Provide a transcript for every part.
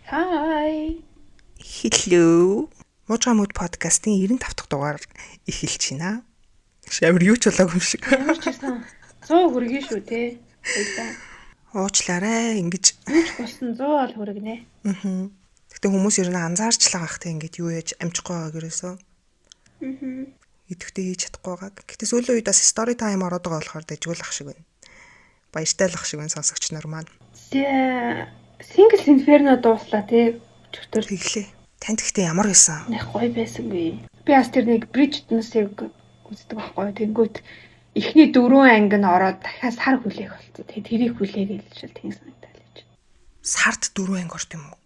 Hi. Hello. Муужгаа мөд подкастын 95 дахь дугаар эхэлж байна. Амар юу ч болоогүй юм шиг. Ямар ч байсан 100 хүргэн шүү те. Баярлалаа. Уучлаарай ингэж. Юу ч болсон 100 бол хүргэнэ. Аа. Гэтэ хүмүүс ер нь анзаарчлаа гах те ингэж юу яаж амжихгүй байгааг ерөөсөө. Аа. Идэвхтэй хийж чадахгүй байгааг. Гэтэ сүүлийн үед бас story time ороод байгаа болохоор дэжгүүл ах шиг байна. Баяртай л ах шиг байна сонсогч нар маань. За Single Inferno дууслаа те. Өчигдөр. Тэглээ. Танд гэхдээ ямар байсан? Нэг гоё байсангүй. Би бас тэр нэг Bridgerton-ыг үздэг байхгүй. Тэнгүүт эхний 4 анги нь ороод дахиад сар хүлээх болсон. Тэгээ тэрийг хүлээгээл шил тийм санагдал гэж. Сард 4 анги орт юм уу?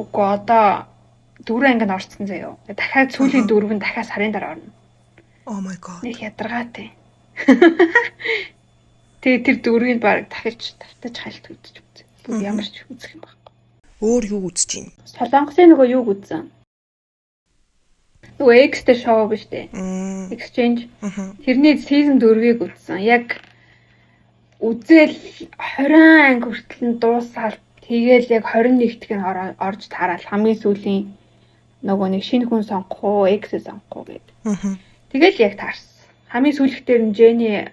Үгүй одоо 4 анги нь орцсон заяо. Дахиад сүүлийн 4 нь дахиад сарын дараа орно. Oh my god. Нэг ядаргаатай. Тэгээ тэр дөрвийг баг дахиж тавтаж хальт үзэж үзээ. Бүр ямар ч үзэх юм байхгүй. Өөр юу үзэж байна? Солонгосын нөгөө юуг үзсэн? Нөгөө X-тэй шоу биш үү? Exchange. Тэрний season 4-ийг үзсэн. Яг үзэл 20 анги хүртэл нь дуусаад тэгэл яг 21-р нь орж тараал хамгийн сүүлийн нөгөө нэг шинэ хүн сонгох уу, X сонгох уу гэдэг. Тэгэл яг таарсан. Хамгийн сүүлдэр нь Jenny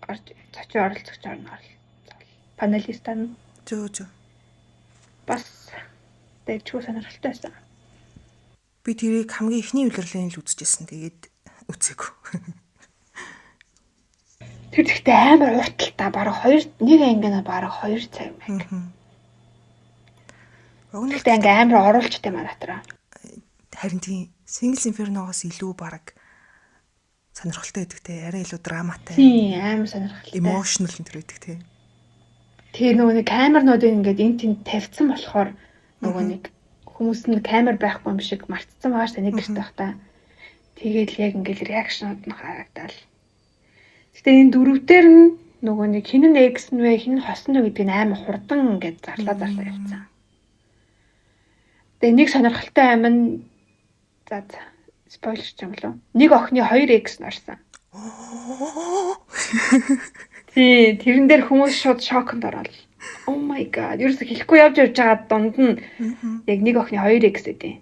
орж зочин оролцогч орно оролцоол. Panelist нь. Зөө зөө. Бас дэжгүй сонирхолтой байсан. Би тэрийг хамгийн эхний улирлын л үзчихсэн. Тэгээд үзээгүй. Тэр ихтэй амар уртал та бараг 2 нэг анги нь бараг 2 цаг мэг. Уг нь Гэхдээ анги амар оруулчтай маа натраа. Харин тийм Single Inferno-гоос илүү бараг сонирхолтой байдаг те. Арай илүү драматай. Тийм амар сонирхолтой. Emotional энэ төр байдаг те. Тэгээ нөгөө нэг камернуудыг ингээд эн тэнд тавьсан болохоор нөгөө нэг хүмүүс нь камер байхгүй юм шиг мартцсан байгаа ш нэг гэрт байх та. Тэгээд л яг ингээд reaction ууд нь харагдаал. Гэтэ энэ дөрөвдөр нь нөгөө нэг хин нь X нь вэ хин нь хос нь вэ гэдгийг амар хурдан ингээд зарлаа зарлаа явцсан. Тэгээ нэг сонирхолтой амин нь за spoiler ч юм лөө. Нэг охины 2 X нь орсон. Тий, тэрэн дээр хүмүүс шууд шоконд ороод. Oh my god. Ерөөсө хэлэхгүй явж явж байгаа дунд нь яг нэг охины 2 X гэдэг.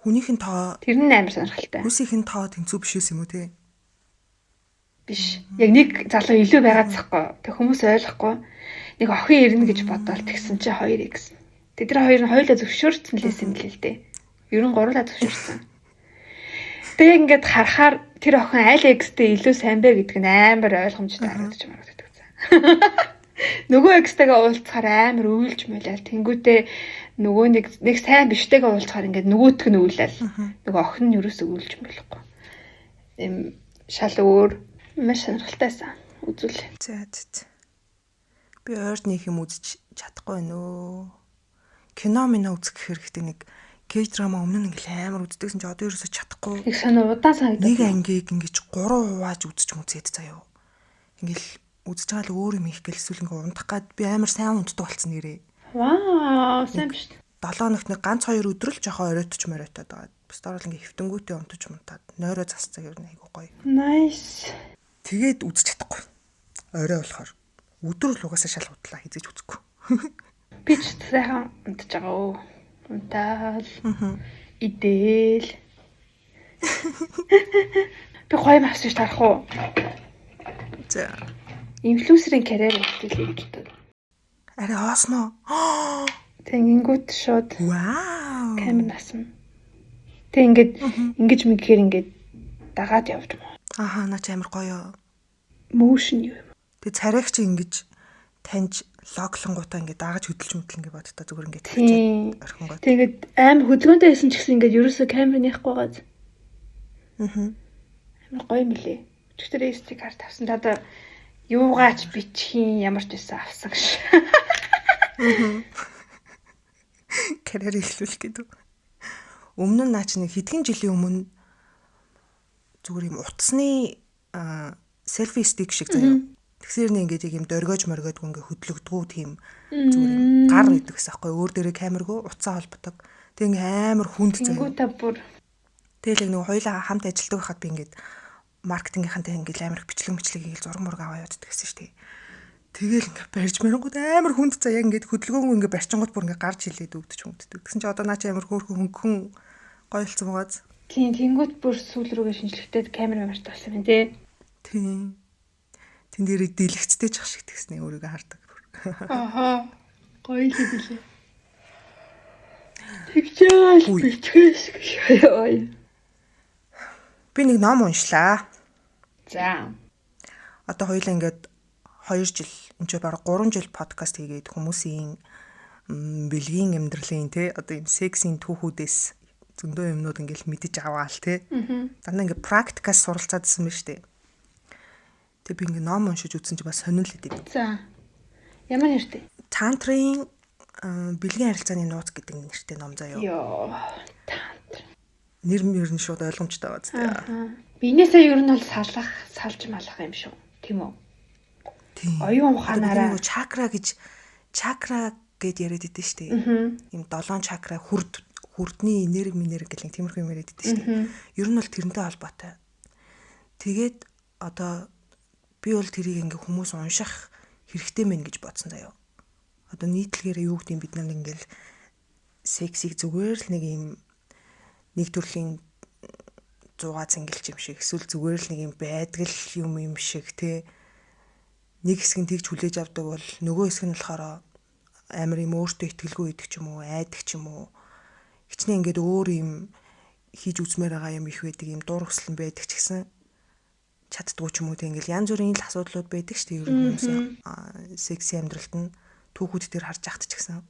Хүнийх нь тоо Тэр нь амар сонирхолтой. Хүмүүсийнх нь тоо тэнцүү биш юм уу те? Биш. Яг нэг залуу илүү байгаа цахгүй. Тэг хүмүүс ойлгохгүй. Нэг охин ирнэ гэж бодоол тэгсэн чи 2 X. Тэд нар хоёр нь хоёулаа зөвшөөрсөн лээс юм лээ л дээ. Ер нь гурлаа зөвшөөрсөн. Тэгээ яг ингээд харахаар тэр охин аль X-тэй илүү сайн бэ гэдг нь амар ойлгомжтой харагдаж марагддаг. Нөгөө X-тэйгээ уулзахаар амар уйлж муулаад тэнгүүтээ нөгөө нэг сайн биштэйгээ уулзахаар ингээд нөгөөтг нь уйлал. Нөгөө охин нь ерөөсөө уйлж муулахгүй. Эм шал өөр маш сонирхолтойсан. Үзүүл. За за. Би ойрд нэг юм үзэж чадахгүй байна өө. Кино минь үзэх хэрэгтэй нэг K-drama өмнө нь ингээл амар үздэгсэн чи одоо ерөөсө чадахгүй. Нэг сонио удаан санагдав. Нэг ангийг ингэж 3 хувааж үзэж мүзээд заяо. Ингээл үзэж байгаа л өөр юм их гэл эсвэл ингээ унтах гад би амар сайн унтдаг болсон нэрээ. Вау, сайн биш. 7 хоногт нэг ганц хоёр өдөр л жоохон оройтч моройтоод байгаа. Бусдаар бол ингээ хэвтэнгүүтээ унтаж мунтаад нойроо засцаа ер нь айгуу гоё. Nice. Тэгээд үзэж чадахгүй. Орой болохоор өдөр л угаасаа шал худлаа хизээж үзэхгүй. Би ч сайхан унтаж байгаа өө. Унтаал. Идээл. Би гоё юм авсан ш тарах уу? За. Инфлюенсерийн карьер эхлүүлээ гэж бодод. Арай хоосноо. Тэгэнгүүт шууд Вау. Камер насна. Тэг ингээд ингэж мэгээр ингээд дагаад явж юм. Аха, наа чи амар гоё. Motion юу юм? Тэг царайг чи ингэж таньж логлонгуудаа ингээд дагаж хөдөлж мөдөл ингээд бодтоо зүгээр ингээд тавьчихад орхингоо. Тэгээд аим хөдөлгөөнтэй байсан ч гэсэн ингээд ерөөсөө камер нэхгүй байгааз. Аа. Амар гоё юм лээ. Өчигдөр SD карт авсан. Та одоо юугаач бичих юм ямар ч байсан авсан гэж. Аа. Карьер эхлүүлэх гэдэг. Өмнө нь наа чи нэг хэдхэн жилийн өмнө зүгээр юм утасны селфи стик шиг заяа. Тэгсээр нэг ингээд яг юм дөргиож моргиодгүй ингээд хөдлөгдгүү тийм зүгээр юм гар идэг гэсэн аахгүй өөр дээрээ камергөө утсаа холбодог. Тэг ингээд амар хүнд заяа. Тэнгүүтээ бүр. Тэгэл яг нөгөө хоёулаа хамт ажилладаг байхад би ингээд маркетингийнхантай ингээд амар их бичлэг мичлэг хийгээл зураг мураг аваа явуулдаг гэсэн шүү дээ. Тэгэл ингээ барьж марингууд амар хүнд заа яг ингээд хөдөлгөөнгөө ингээ барьчингууд бүр ингээ гарч илээд өвдөж хүнддэг. Тэгсэн чи одоо наа чи амар хөөрхөн хөнгөн гоёлцсон байгааз. Тийм, тэнгуут бүр сүүл рүүгээ шинжлэхтэй камер мамарт болсон юм тий. Тийм. Тэн дээрээ дэлгэцтэй ч ах шиг тэгснэ өөрийгөө хардаг. Аха. Гоё л билээ. Тэгчээл бичгээс гэж. Би нэг ном уншлаа. За. Одоо хоёулаа ингээд 2 жил, энэ ч бараг 3 жил подкаст хийгээд хүмүүсийн бэлгийн амьдралын те одоо юм сексийн түүхүүдээс зөндөө юмнууд ингээл мэдэж аваал те. Дандаа ингээд практикаас суралцаадсэн байна шүү дээ. Тэг би ингээд ном уншиж үзсэн чи бас сонирхол идэв. За. Ямар нэртэй? Тантрын бэлгийн харилцааны нууц гэдэг нэртэй ном заяа. Йоо. Тантр. Нэр мөр нь шууд ойлгомжтой байгаа зү. Аа. Биенээсээ ер нь бол салах, салж малах юм шүү. Тийм үү? Тийм. Оюун ухаанаараа нөгөө чакра гэж чакра гэд яриад идэв шүү дээ. Ийм долоон чакра хүрд хүрдний энерги минерги гэх нэг тиймэрхүү юм яриад идэв шүү дээ. Ер нь бол тэрнтэй холбоотой. Тэгээд одоо би бол тэрийг ингээ хүмүүс унших хэрэгтэй мэн гэж бодсон заяа. Одоо нийтлэгээрээ юу гэдэг юм бид нар ингээл сексийг зүгээр л нэг юм нэг төрлийн зугаа цэнгэлч юм шиг эсвэл зүгээр л нэг юм байдгал юм юм шиг те нэг хэсэг нь тэгж хүлээж авдаг бол нөгөө хэсэг нь болохоор амар юм өөртөө итгэлгүй идэх ч юм уу айдаг ч юм уу хичнээн ингээд өөр юм хийж үзмээр байгаа юм их байдаг юм дур хүсэл нь байдаг ч гэсэн чаддгүй ч юм уу те ингээл янз бүрийн л асуудлууд байдаг шүү дээ ер нь хүмүүсийн секси амьдралд нь түүхүүд дээр харж ахт ч гэсэн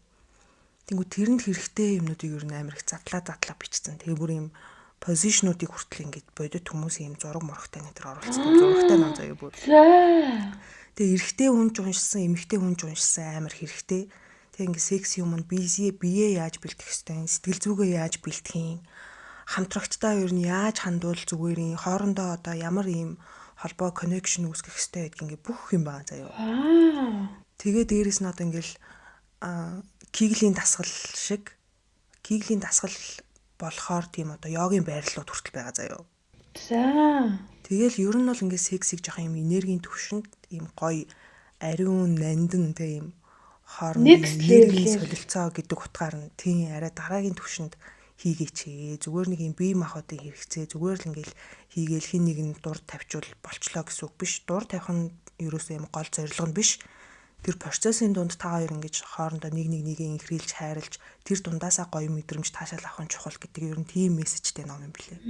тэнгүү тэрэнд хэрэгтэй юмнуудыг ер нь амар их задлаа задлаа бичсэн. Тэгээ бүр юм позишнуудыг хүртэл ингээд бодит хүмүүсийн юм зураг мурагтай нэг төр оруулсан. Зурагтай ном заяа бүр. За. Тэгээ эрэгтэй хүн ч уншсан, эмэгтэй хүн ч уншсан амар хэрэгтэй. Тэгээ ингээд секси юм нь бие яаж бэлтгэх ёстой, сэтгэл зүгээ яаж бэлтгэх юм, хамтрагчдаа ер нь яаж хандвал зүгээр юм, хоорондоо одоо ямар ийм холбоо connection үүсгэх ёстой гэдг ингээд бүх юм байгаа заяа. Аа. Тэгээ дээрэс нь одоо ингээд киглийн дасгал шиг киглийн дасгал болохоор тийм одоо йогийн байрлалууд хүртэл байгаа заяа. За. Тэгэл ер нь бол ингээд сексийг жоох юм энергийн төвшөнд ийм гоё ариун нандин те ийм хоорондын энергийн солилцоо гэдэг утгаар нь тийм арай дараагийн төвшөнд хийгээч ээ. Зүгээр нэг юм бие махбодын хэрэгцээ зүгээр л ингээл хийгээл хин нэг нь дур тавьчвал болчлоо гэсэн үг биш. Дур тавих нь ерөөсөө юм гол зорилго нь биш. Тэр процессын дунд та хоёр ингэж хоорондоо нэг нэг нэгээ инхрийлж хайрлж тэр дундаасаа гоё мэдрэмж таашаал авах нь чухал гэдэг ер нь тийм мессежтэй ном юм билээ.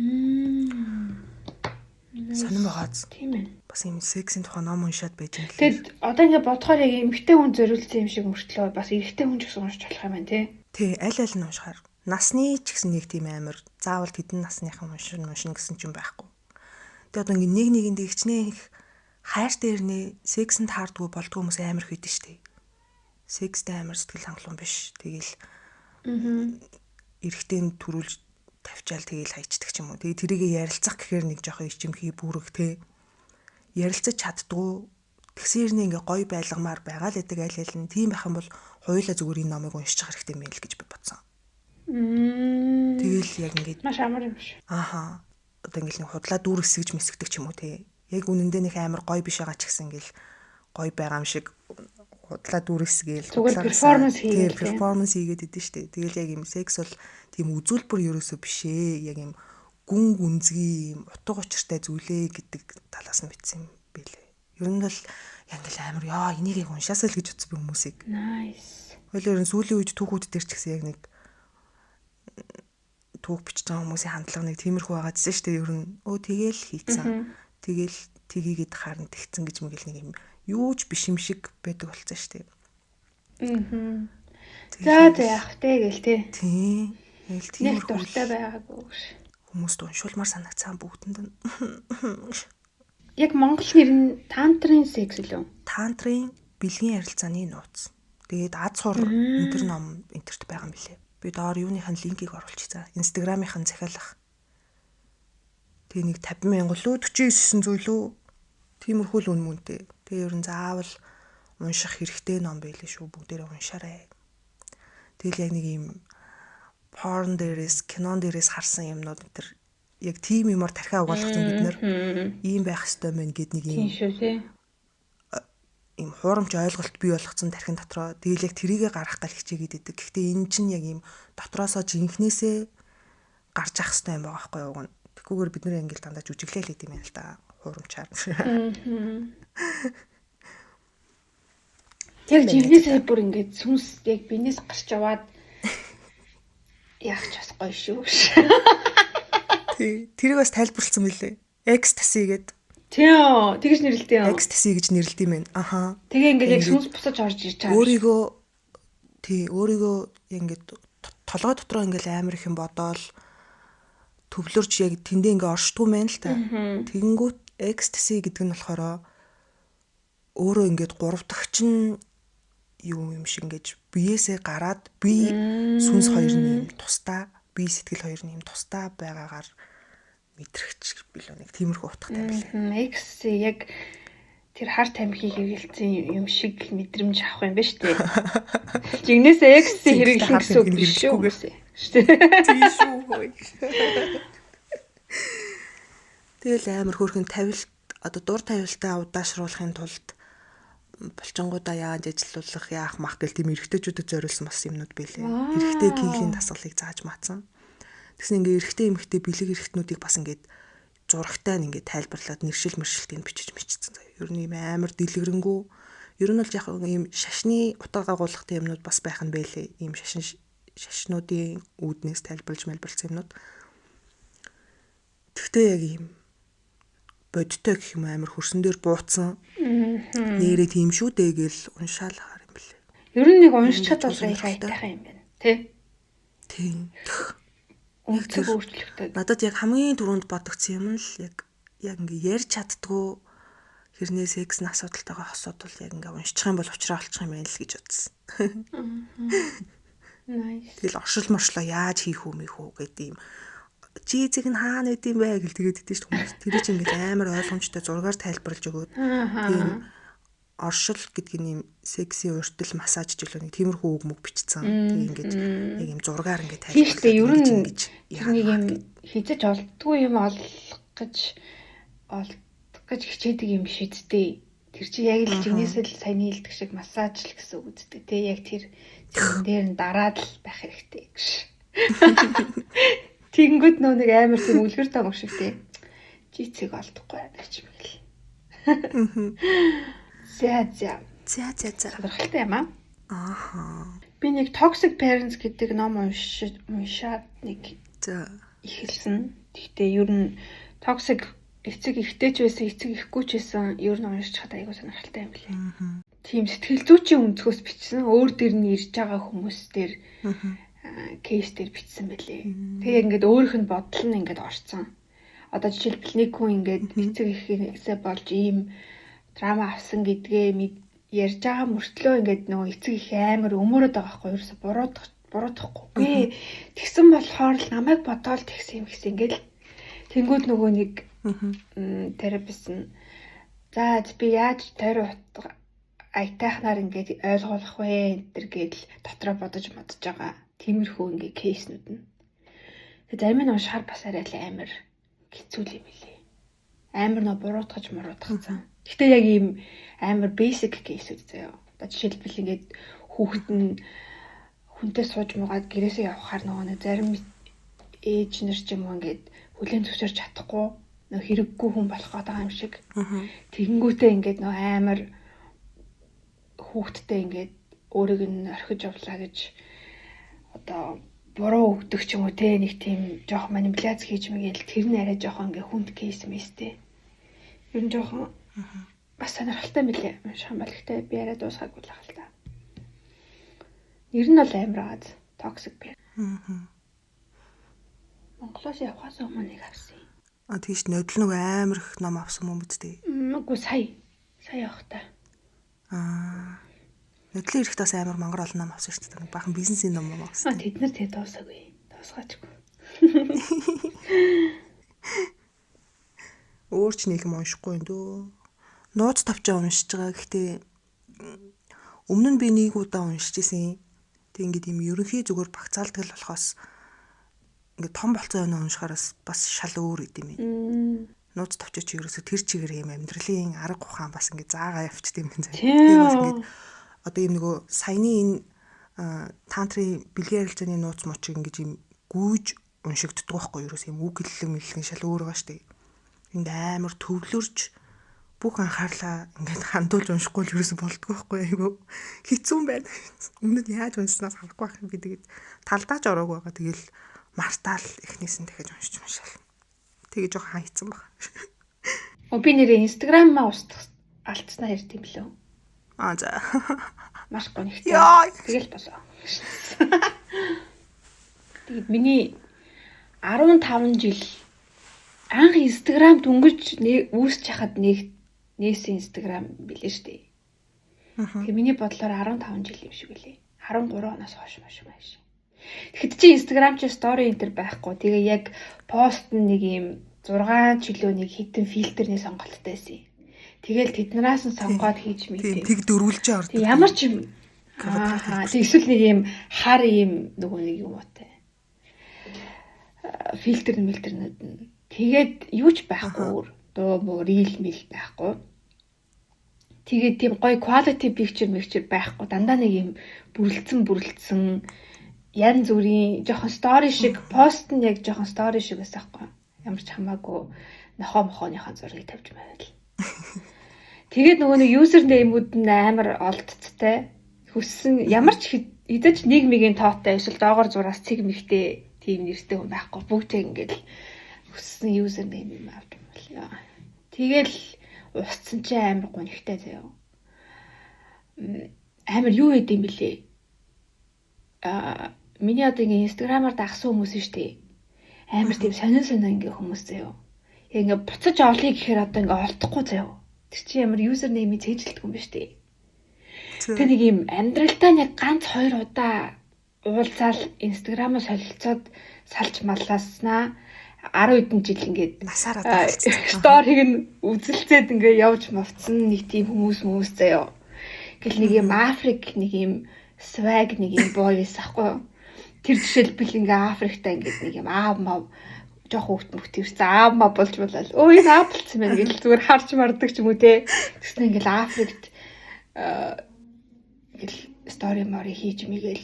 Сонирн байгааз. Тийм ээ. Бас юм сексийн тухай ном уншаад байж юм лээ. Тэгэд одоо ингэ бодохоор яг эмэгтэй хүн зориулсан юм шиг мөртлөө бас эрэгтэй хүн ч гэсэн уншиж болох юм байна тий. Тий, аль аль нь уншихаар. Насны ч гэсэн нэг тийм амар заавал тэдэн насныхан уншина гэсэн ч юм байхгүй. Тэгээ одоо ингэ нэг нэгэндээ хичнээн их хайр дээр нэ сексэнд хаардгүй болдгоо хүмүүс амар их үйдэн штэ. Секстэй амар сэтгэл хангалуун биш. Тэгэл эрэгтэй нь төрүүлж тавьчаал тэгэл хайчдаг ч юм уу. Тэгээ тэрийг ярилцах гэхээр нэг жоохон ичимхий бүрэг те. Ярилцаж чаддгүй. Тэгсээр нэг ингээ гоё байлгамаар байгаа л гэдэг аль аль нь тийм байх юм бол хоёулаа зүгээр энэ номыг уншчих хэрэгтэй юм л гэж би бодсон. Тэгэл яг ингээд маш амар юм шиг. Ааха. Одоо ингээл нэг худлаа дүүр эсгэж мэсгдэг ч юм уу те. Яг үнэндээ нэг амар гоё биш байгаа ч гэсэн ингээл гоё байгаа юм шиг худлаа дүүрсгээл зүгээр перформанс хийгээд перформанс хийгээд идэв штэ. Тэгэл яг юм секс бол тийм үзүүлбэр ерөөсөө биш ээ. Яг юм гүн гүнзгий юм утга учиртай зүйлээ гэдэг талаас нь бичсэн юм бэлээ. Ер нь бол яг ингээл амар яа энийг яг уншаасаа л гэж утсан би хүмүүсийг. Nice. Хоёул ер нь сүүлийн үед түүхүүд дээр ч гэсэн яг нэг түүх бичиж байгаа хүмүүсийн хандлага нэг тиймэрхүү байгаа гэсэн штэ. Ер нь өө тэгэл хийцэн. Тэгэл тгийгээд харна тэгцэн гэж мэгэл нэг юм юу ч биш юм шиг байдаг болцсон шүү дээ. Аа. За за яах вэ гээл те. Тийм. Яг л Нэг тиймэрхүү дуртай байгаагүй гэж. Хүмүүст уншуулмаар санагцсан бүгдэнд нь. Яг монгол нэр нь тантрын секс лөө. Тантрын бэлгийн харилцааны нууц. Тэгээд ад сур энэ төр ном энтерт байгаа юм билээ. Би доор юуных нь линкийг оруулчих за. Инстаграмынх нь захиалах. Тэгээ нэг 50 мянга лөө 49 зүйлөө тиймэрхүү л үн мөнтэй. Тэгээ ер нь заавал унших хэрэгтэй ном байлээ шүү. Бүгдээрээ уншаарай. Тэгэл яг нэг юм порн дээрээс, кинон дээрээс харсан юмнууд энэ төр яг тийм юмар тархиа угаалгах юм бид нэр ийм байх ёстой мэн гэд нэг юм. Тийм шүү тий. ийм хуурамч ойлголт бий болгоцсон тархин дотроо тэгэл яг тэрийгэ гаргах гал хичээгээд идэг. Гэхдээ энэ чинь яг ийм дотроосоо жинхнээсээ гарч ах хэрэгтэй юм байгаа байхгүй юу? Тэгхгүйгээр бид нэр ингээл дандаа жүжиглээл идэм юм л да. Хуурамчаар. Яг жинхнээсээ бүр ингээд сүнс яг бинээс гарч яваад яг ч бас гоё шүү. Тий. Тэрийг бас тайлбарлсан мөлий. Экстаси гэдэг. Тийм, тэгж нэрлэдэг юм. Экстаси гэж нэрлэдэг юм байна. Аха. Тэгээ ингээд яг сүнс бусаж орж ирж байгаа. Өөрийгөө тий, өөрийгөө ингээд толгой дотроо ингээд амар их юм бодоол төвлөрч яг тэндээ ингээд оршдгүй мэн л та. Тэгэнгүүт экстаси гэдэг нь болохоор өөрөө ингээд гурав дахь чинь юу юм шиг ингээд биеэсээ гараад бие сүнс хоёр нь юм тусдаа, бие сэтгэл хоёр нь юм тусдаа байгаагаар мэдрэгч билүү нэг тиймэрхүү утгатай билээ. Экс яг тэр хар тамхи хэрэгэлсэн юм шиг мэдрэмж авах юм ба шүү дээ. Жигнэсээ экс хэрэглэн гэсэн үг биш шүү. Шүү дээ. Тийм шүү. Тэгэл амар хөөрхөн тавилт одоо дур тавилтаа удаашруулахын тулд булчингуудаа яаж ажилуулах, яах мах гэл тийм эрэгтэйчүүдэд зориулсан бас юмнууд билээ. Эрэгтэй кеглийн дасгалыг зааж маацсан. Тэгсэн ингээ эрэгтэй эмэгтэй бэлэг эрэгтнүүдийг бас ингээд зурагтай нь ингээд тайлбарлаад нэршил мэршилтийг бичиж мичсэн заяа. Ер нь ийм амар дэлгэрэнгүй. Ер нь бол яг ийм шашны утга агуулгатай юмнууд бас байх нь байлээ. Ийм шашин шашнуудын үүднээс тайлбарлаж мэлбарлсан юмнууд. Тэгтээ яг ийм бодтой гэх юм амар хөрсөн дээр бууцсан. Нэрээ тийм шүү дээ гэл уншаал хаар юм бэлээ. Ер нь нэг уншчихад бол их аятайхан юм байна. Тэ? Тийм. Өнцөг өөрчлөгдөд. Надад яг хамгийн түрүүнд бодогдсон юм л яг ингээ ярьж чаддгүй хэрнээ сексний асуудалтайгаа хосууд бол яг ингээ уншчих юм бол учраа олчих юм байна л гэж бодсон. Nice. Тэгэл оршил моршлоо яаж хийх үү мэх үү гэдэг юм. Чи эцэг нь хаана байд юм бэ гэл тэгээд идэв шүү хүмүүс. Тэр чинь ингээл амар ойлгомжтой зургаар тайлбарлаж өгөөд тийм оршил гэдэг нь юм секси уртл массаж ч үлээ нэг тиймэрхүү үг мөг бичсэн. Тэг ингээд яг юм зургаар ингээд тайлбарлаж. Тийм шүү дээ. Ер нь нэг юм хизэж олддгүй юм олох гэж хичээдэг юм биш үсттэй. Тэр чи яг л жигнэсээ л саяны хэлдэг шиг массаж л гэсэн үг үсттэй. Тэ яг тэр зэн дээр нь дараад л байх хэрэгтэй гэж. Тэгэнгүүт нөө нэг амар тийм үлгэр том шиг тий. Чи цэг олдохгүй байна гэж мэгэл. За за. За за за. Сонирхолтой юм аа. Ааха. Би нэг Toxic Parents гэдэг ном уншаад нэг за эхэлсэн. Гэхдээ ер нь toxic эцэг ихтэй ч байсан, эцэг ихгүй ч байсан ер нь уншчихад айгүй сонирхолтой юм билээ. Тийм сэтгэл зүйчийн өнцгөөс бичсэн. Өөр дээр нь ирж байгаа хүмүүс дээр кейс дээр бичсэн байлээ. Тэгээ ингээд өөрийнх нь бодол нь ингээд орцсон. Одоо жишээлбэл нэг хүн ингээд эцэг ихээсээ болж ийм драма авсан гэдгээ ярьж байгаа мөртлөө ингээд нөгөө эцэг их амар өмөрөд байгаа байхгүй юу? Ерөөсө буруутгахгүй. Тэгсэн болохоор л намайг бодоол тэгсэн юм гэсэн ингээд тэнгууд нөгөө нэг терапевт нь за би яаж тойроо утга аятайхнаар ингээд ойлгуулах вэ энэ төр гэдэл дотроо бодож модж байгаа. Тиймэрхүү ингээд кейснүүд нь. Тэгээ зарим нь уншихаар бас арай л амар хэцүү юм билээ. Амар нөө буруутгаж муруутгацсан. Гэхдээ яг ийм амар basic кейсүүд заяа. Одоо жишээлбэл ингээд хүүхэд нь хүнтэй сууж муугаад гэрээсээ явхаар нөгөө нэг зарим ээж нар ч юм уу ингээд хүлээн зөвшөөрч чадахгүй нөө хэрэггүй хүн болох гээд байгаа юм шиг. Тэгэнгүүтээ ингээд нөө амар хүүхэдтэй ингээд өөрийг нь орхиж явлаа гэж одоо буруу өгдөг ч юм уу те нэг тийм жоох манипуляц хийж мэгэл тэр нь арай жоохон ингээ хүнд кейс мэстэй. Ер нь жоохон бас сонирхолтой мөлий унших юм бол гэхдээ би арай дуусгаагүй л байгаа л та. Нэр нь бол амар аз toxic parent. Монголоос явхаас өмнө нэг авсан. А тийш нодл нэг амар их ном авсан юм үсттэй. Үгүй сая явах та. Аа. Нодлын эрэхт бас амар мангар олон ном авсан шүү дээ. Бахан бизнесийн ном авсан. А тэд нар тэгээ дуусаагүй. Дуусгаачгүй. Өөр ч нэг юм уншихгүй юм дөө. Нууц тавчаа уншиж байгаа. Гэхдээ өмнө нь би нэг удаа уншиж исэн. Тэг ингээд юм ерөнхий зүгээр багцаалдаг л болохоос ингээд том болцсон юм уншихаараас бас шал өөр идэм юм. нууц товчоо чи ерөөсө тэр чигээр юм амьдралын арга ухаан бас ингээд заагаа явчт юм байна. Тийм бас ингээд одоо юм нөгөө саяны энэ тантрын бэлгийн ярилцааны нууц мочиг ингэж юм гүйж уншигддаг байхгүй ерөөс юм үг хэллэг мэллэг шал өөр байгаа штэ. Ингээ амар төвлөрч бүх анхаарлаа ингээд хандуулж уншихгүй л ерөөсө болдгоо байхгүй, айгу хэцүү юм байна. Өмнө нь яаж уншсанаас харахгүй байх юм би, тэгээд талдаач ороог байгаа. Тэгэл мартаал эхнээс нь дахиж уншиж уншаал. Тэгээ жоохон хэцүү баг. О, би нэрээ Instagram-аа устгах алдснаа ярьд юм лөө. Аа, за. Маш гонигтай. Тэгэл болоо. Тэгээд миний 15 жил анх Instagram дөнгөж үүсч хахад нэг нээсэн Instagram билээ шүү дээ. Тэгээ миний бодлоор 15 жил юм шиг үлээ. 13 оноос хойш маш маш. Тэгэхэд чи Instagram чи story энэ төр байхгүй. Тэгээ яг пост нь нэг юм 6 чилөө нэг хитэн фильтрний сонголттой байсан юм. Тэгэл тэднээс нь сонгоод хийж мэдээ. Тэг дөрвөлжин ордог. Ямар ч юм. Аа, тэг эсвэл нэг юм хар юм нөгөө нэг юм уутай. Фильтр мэлтрнүүд нь. Тэгээд юу ч байхгүй өөр. Дуу муу reel мэл байхгүй. Тэгээд тийм гоё quality picture мэгчэр байхгүй. Дандаа нэг юм бүрэлдсэн бүрэлдсэн янз бүрийн жоохон story шиг, пост нь яг жоохон story шиг байсан байхгүй. Ямар ч хамаагүй нохоо мохооныхоо зургийг тавьж байна л. Тэгээд нөгөө нэг user name-үүд нь амар олдцтой. Хүссэн ямар ч хэзээ ч нэг мигийн тоотой эсвэл доогоор зураас цэг мэгтэй тийм нэртэй хүн байхгүй. Бүгд ингээл хүссэн user name юм авч юм бол. Тэгэл устсан чи амар гонигтай заяа. Амар юу байд юм бэлээ? Аа, миний одоо ингээ Instagram-аар дагсан хүмүүс нь шүү дээ. Амар тийм сонин сонин ингээ хүмүүс заяа. Яг ингээ буцаж олъё гэхээр одоо ингээ олдохгүй заяа. Тэр чинь ямар user name-ийг цээжилдэг юм ба шүү дээ. Тэгээ нэг юм амьдралтаа нэг ганц хоёр удаа уулзаал Instagram-аа солилцоод салж маллааснаа 10 хэдэн жил ингээд насаараа story-г нь үзэлцээд ингээд явж мовцсон нэг тийм хүмүүс хүмүүс заяо. Гэл нэг юм Африк нэг юм swag нэг юм boy байсан хгүй юу. Тэр жишээлбэл ингээ Африкта ингээд нэг юм аав мав жоох хүүхд мөхт ирсэн аав мав болж болол. Өө, энэ аав болцсон байна гэл зүгээр харж мардаг ч юм уу те. Тэгснэ ингээл Африкт ингээл story мори хийж мэгэл.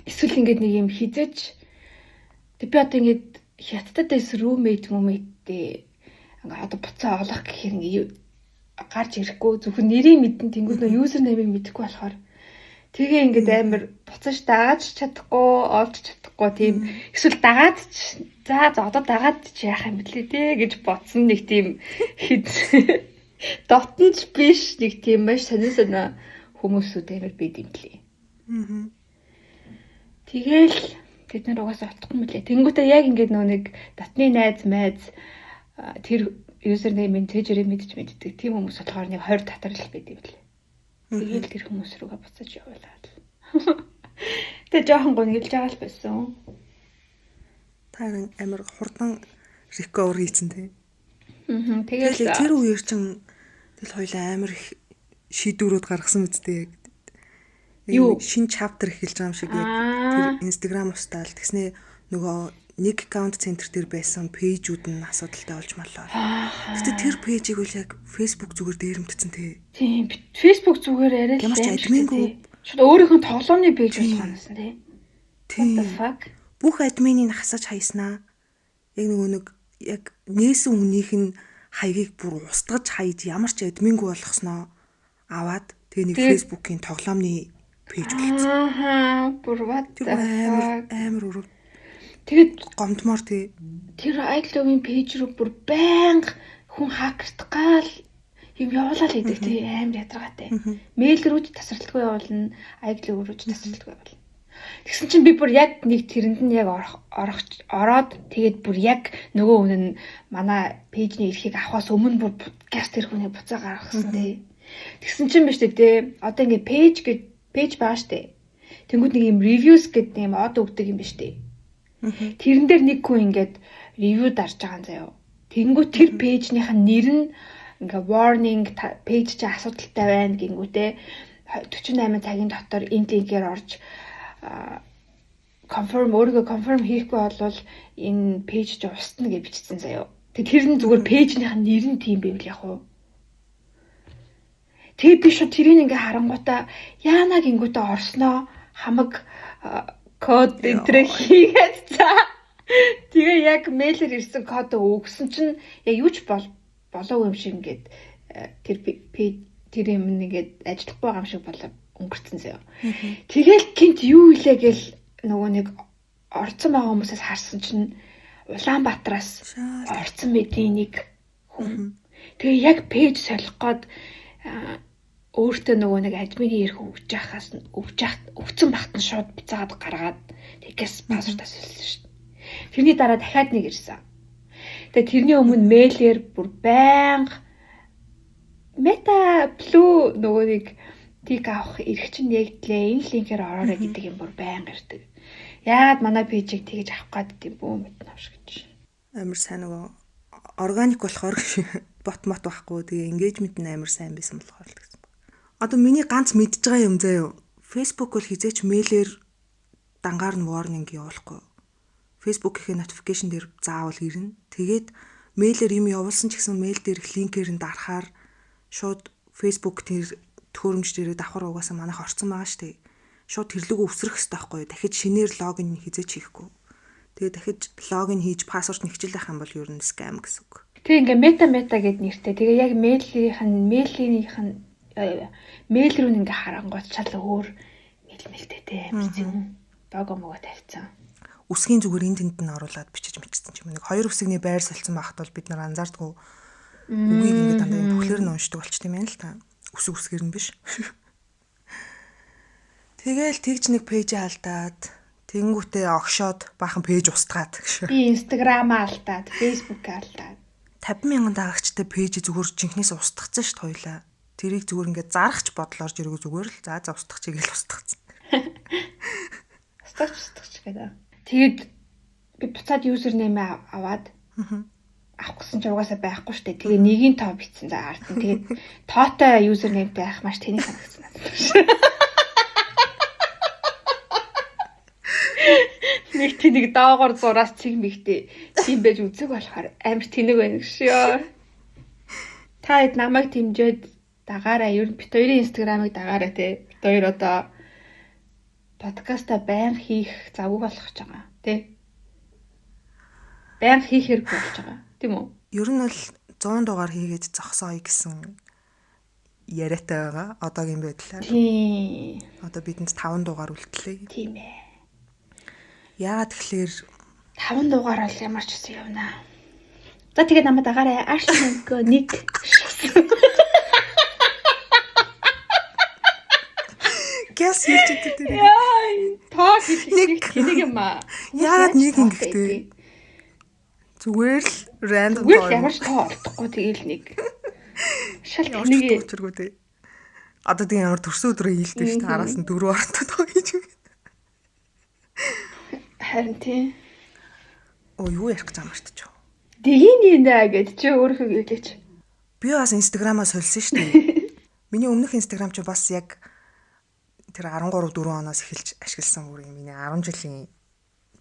Эсвэл ингээд нэг юм хизэж тэг би одоо ингээд хятадд байсан roommate мөмөйттэй ингээ одоо буцаа олох гэхээр ингээ гарч ирэхгүй, зөвхөн нэрийг мэдэн, тэнгууд нөө user name-ыг мэдэхгүй болохоор тэгээ ингээд амар буцаж дагаад чадахгүй, олж чадахгүй тийм, эсвэл дагаад ч за за одоо дагаад ч яах юм бэлээ те гэж бодсон нэг тийм хэд дотнч биш нэг тийм маш сонин сонин хүмүүсүүд амар байд юм лээ. Тэгэл тэд нар угаасаа олдохгүй мөлий. Тэнгүүтээ яг ингээд нөө нэг дотны найз майз тэр username-ийн тэжэрээ мэдж мэддэг. Тийм хүмүүс болохоор нэг 20 татар л байд юм лээ. Тэгэл тэр хүмүүс рүүгээ буцаж явуулаад. Тэгээ жоохон гонигилж байгаа л байсан. Та амар хурдан recover хийцэн тий. Аа, тэгэл тэр үеэр чин тэгэл хоёлаа амар их шийдвэрүүд гаргасан үсттэй яг. Юу? Шинэ chapter эхэлж байгаа юм шиг яг тэр Instagram устаал тэгснээ нөгөө нэг account center дээр байсан page-үүд нь асуудалтай болж маллаа. Гэтэ тэр page-ийг бол яг Facebook зүгээр дээрэмдсэн тий. Тийм, Facebook зүгээр арай л Ямар ч админгүй. Шууд өөрийнх нь тоглоомны page болгоносон тий. What the fuck? Бүх админыг хасаж хаяснаа. Яг нөгөө нэг яг нээсэн хүнийх нь хаягийг бүр устгаж хайж ямар ч админгүй болгосноо аваад тэгээ нэг Facebook-ийн тоглоомны page болсон. Аа, бүр what the амар амар өрөв. Тэгээд гомдмоор тий. Тэр iCloud-ийн page рүү бүр байнга хүн hacker-тах гал юм явуулаад идэг тий, амар ядаргаатай. Мэйл рүү ч тасралтгүй явуулна, iCloud рүү ч тасралтгүй явуулна. Тэгсэн чинь би бүр яг нэг тэрэнд нь яг орох ороод тэгээд бүр яг нөгөө хүн нь манай page-ний эрхийг авахаас өмнө бүр газ тэр хүнийг буцаа гаргасан тий. Тэгсэн чинь биш үү те. Одоо ингээ page гэж page байгаа штэ. Тэнгүүд нэг юм reviews гэдэг юм од өгдөг юм биш үү. Тэрэн дээр нэг хүн ингээд review дарж байгаа юм заяо. Тэнгүүд тэр page-нийх нь нэр нь ингээ warning, page чи асуудалтай байна гингүүтээ 48 цагийн дотор энэ линкээр орж confirm, өөрийгөө confirm хийхгүй бол энэ page чи устна гэж бичсэн заяо. Тэг тэр нь зүгээр page нийх нь нэр нь тийм байвал яг уу. Тэгээ би шууд тэрийг ингээ харангуутаа яана гингүүтээ орсноо хамаг код энтрээ хийгээд за. Тэгээ яг mail ээр ирсэн код өгсөн чинь яг юу ч болоогүй юм шиг ингээд тэр тэр юм нэгээд ажиллахгүй байгаа юм шиг болоо өнгөрцөн заяа. Тэгэл гинт юу илээ гэл нөгөө нэг орцсон байгаа хүмүүсээс харсан чинь Улаанбаатараас орцсон мэдийн нэг хүн. Тэгээ яг page солих гээд өөртөө нөгөө нэг админы эрх өгч яхаас нь өгч яхад өгцөн багт нь шууд буцаагаад гаргаад тэгээс password аа солисон шүү дээ. Тэрний дараа дахиад нэг ирсэн. Тэгээ тэрний өмнө mail ээр бүр байнга Meta Blue нөгөө нэг тик авах эрх чинь нэгдлээ, энэ link ээр ороорой гэдэг юм бүр байнга ирдэг. Яагаад манай page ийг тэгэж авах гээд юм бүү мэднэ авш гэж. Амар сайн нөгөө органик болохоор bot мот байхгүй. Тэгээ engagement нь амар сайн байсан болохоор л гэсэн баг. Одоо миний ганц мэдж байгаа юм заяа. Facebook бол хизээч mail ээр дангаар нь warning явуулахгүй. Facebook-ийн notification дээр заавал ирнэ. Тэгээд mail ээр юм явуулсан ч гэсэн mail дээрх link ээр нь дарахаар шууд Facebook тэр төхөөрөмж дээрээ давхар угаасаа манайх орцсон байгаа шүү дээ. Шууд тэрлэгөө үсрэх хэрэгтэй байхгүй юу? Дахиж шинээр login хизээч хийхгүй. Тэгээ дахиж login хийж password нэгчил байх юм бол ер нь scam гэсэн үг. Тэг ингээ Meta гэд нэртэй. Тэгээ яг mail ийнх нь mail ийнх нь mail рүү ингээ харангуут шал өөр mail мэлтэй те амар зүүн лого могоо тавьсан. Үсгийн зүгээр энэ тэнд нь оруулаад бичиж мичсэн ч юм. Нэг хоёр үсгний байр солилцсон байхад бол бид нар анзаардгүй үгийг ингээ дандаа юм бүхлээр нь уншдаг болчт юм байна л та. Үсэг үсгээр нь биш. Тэгээл тэгж нэг page ээ алдаад тэнгүүтээ огшоод баахан page устгаад. Би Instagram-аа алдаад, Facebook-аа алдаад. 50 мянган дагагчтай page зүгээр жинхнээс устгацсан шүү дээ хоёлаа. Тэрийг зүгээр ингээд зарахч бодлоор жиргүү зүгээр л за за устгах чигээл устгацсан. Устгах устгах гэдэг. Тэгээд би буцаад username ээ аваад авах гэсэн чинь угаасаа байхгүй шүү дээ. Тэгээ нэгийн тоо бичсэн за ард нь. Тэгээд тоотой username тэй байх маш тэнийг санагдсан надад. Нэг тэнэг доогоор зураас цэг мэгтэй тийм байж үзэг болохоор амар тэнэг байна гэж ёо. Та хэд намайг тэмжээд дагаарай. Ер нь бит хоёрын инстаграмыг дагаарай те. Бит хоёр одоо подкаста баян хийх завгүй болох гэж байгаа те. Баян хийх хэрэг болж байгаа. Тийм үү? Ер нь бол 100 дугаар хийгээд зогсооё гэсэн яриатай байгаа одоогийн байдлаар. Тийм. Одоо бидэнд 5 дугаар үлдлээ. Тийм ээ. Яагаад тэгэхээр 5 дугаар бол ямар ч гэсэн явна. За тэгээд намайг дагаарай. Аршин нэг. Гэс хэлж идэв тэр. Яа, тоо хэлэх тэнэг юм аа. Яагаад нэг ингэхтэй? Зүгээр л random тоо. Зүгээр ямар ч тоо олдохгүй тэгэл нэг. Шал тэнэг. Учиргүй дээ. Одоо тийм ямар төрсөн өдрөө хийлдэг шүү дээ. Араас нь дөрөв ортой тоо хийж өгöd. Харин тийм. Оо юу ярих гэж амарч. Дэгний нэ гэд чи өөрийнхөө гэлээч. Би бас Instagram-аа солисон шүү дээ. Миний өмнөх Instagram чи бас яг тэр 13 4 оноос эхэлж ашигласан бүр юм миний 10 жилийн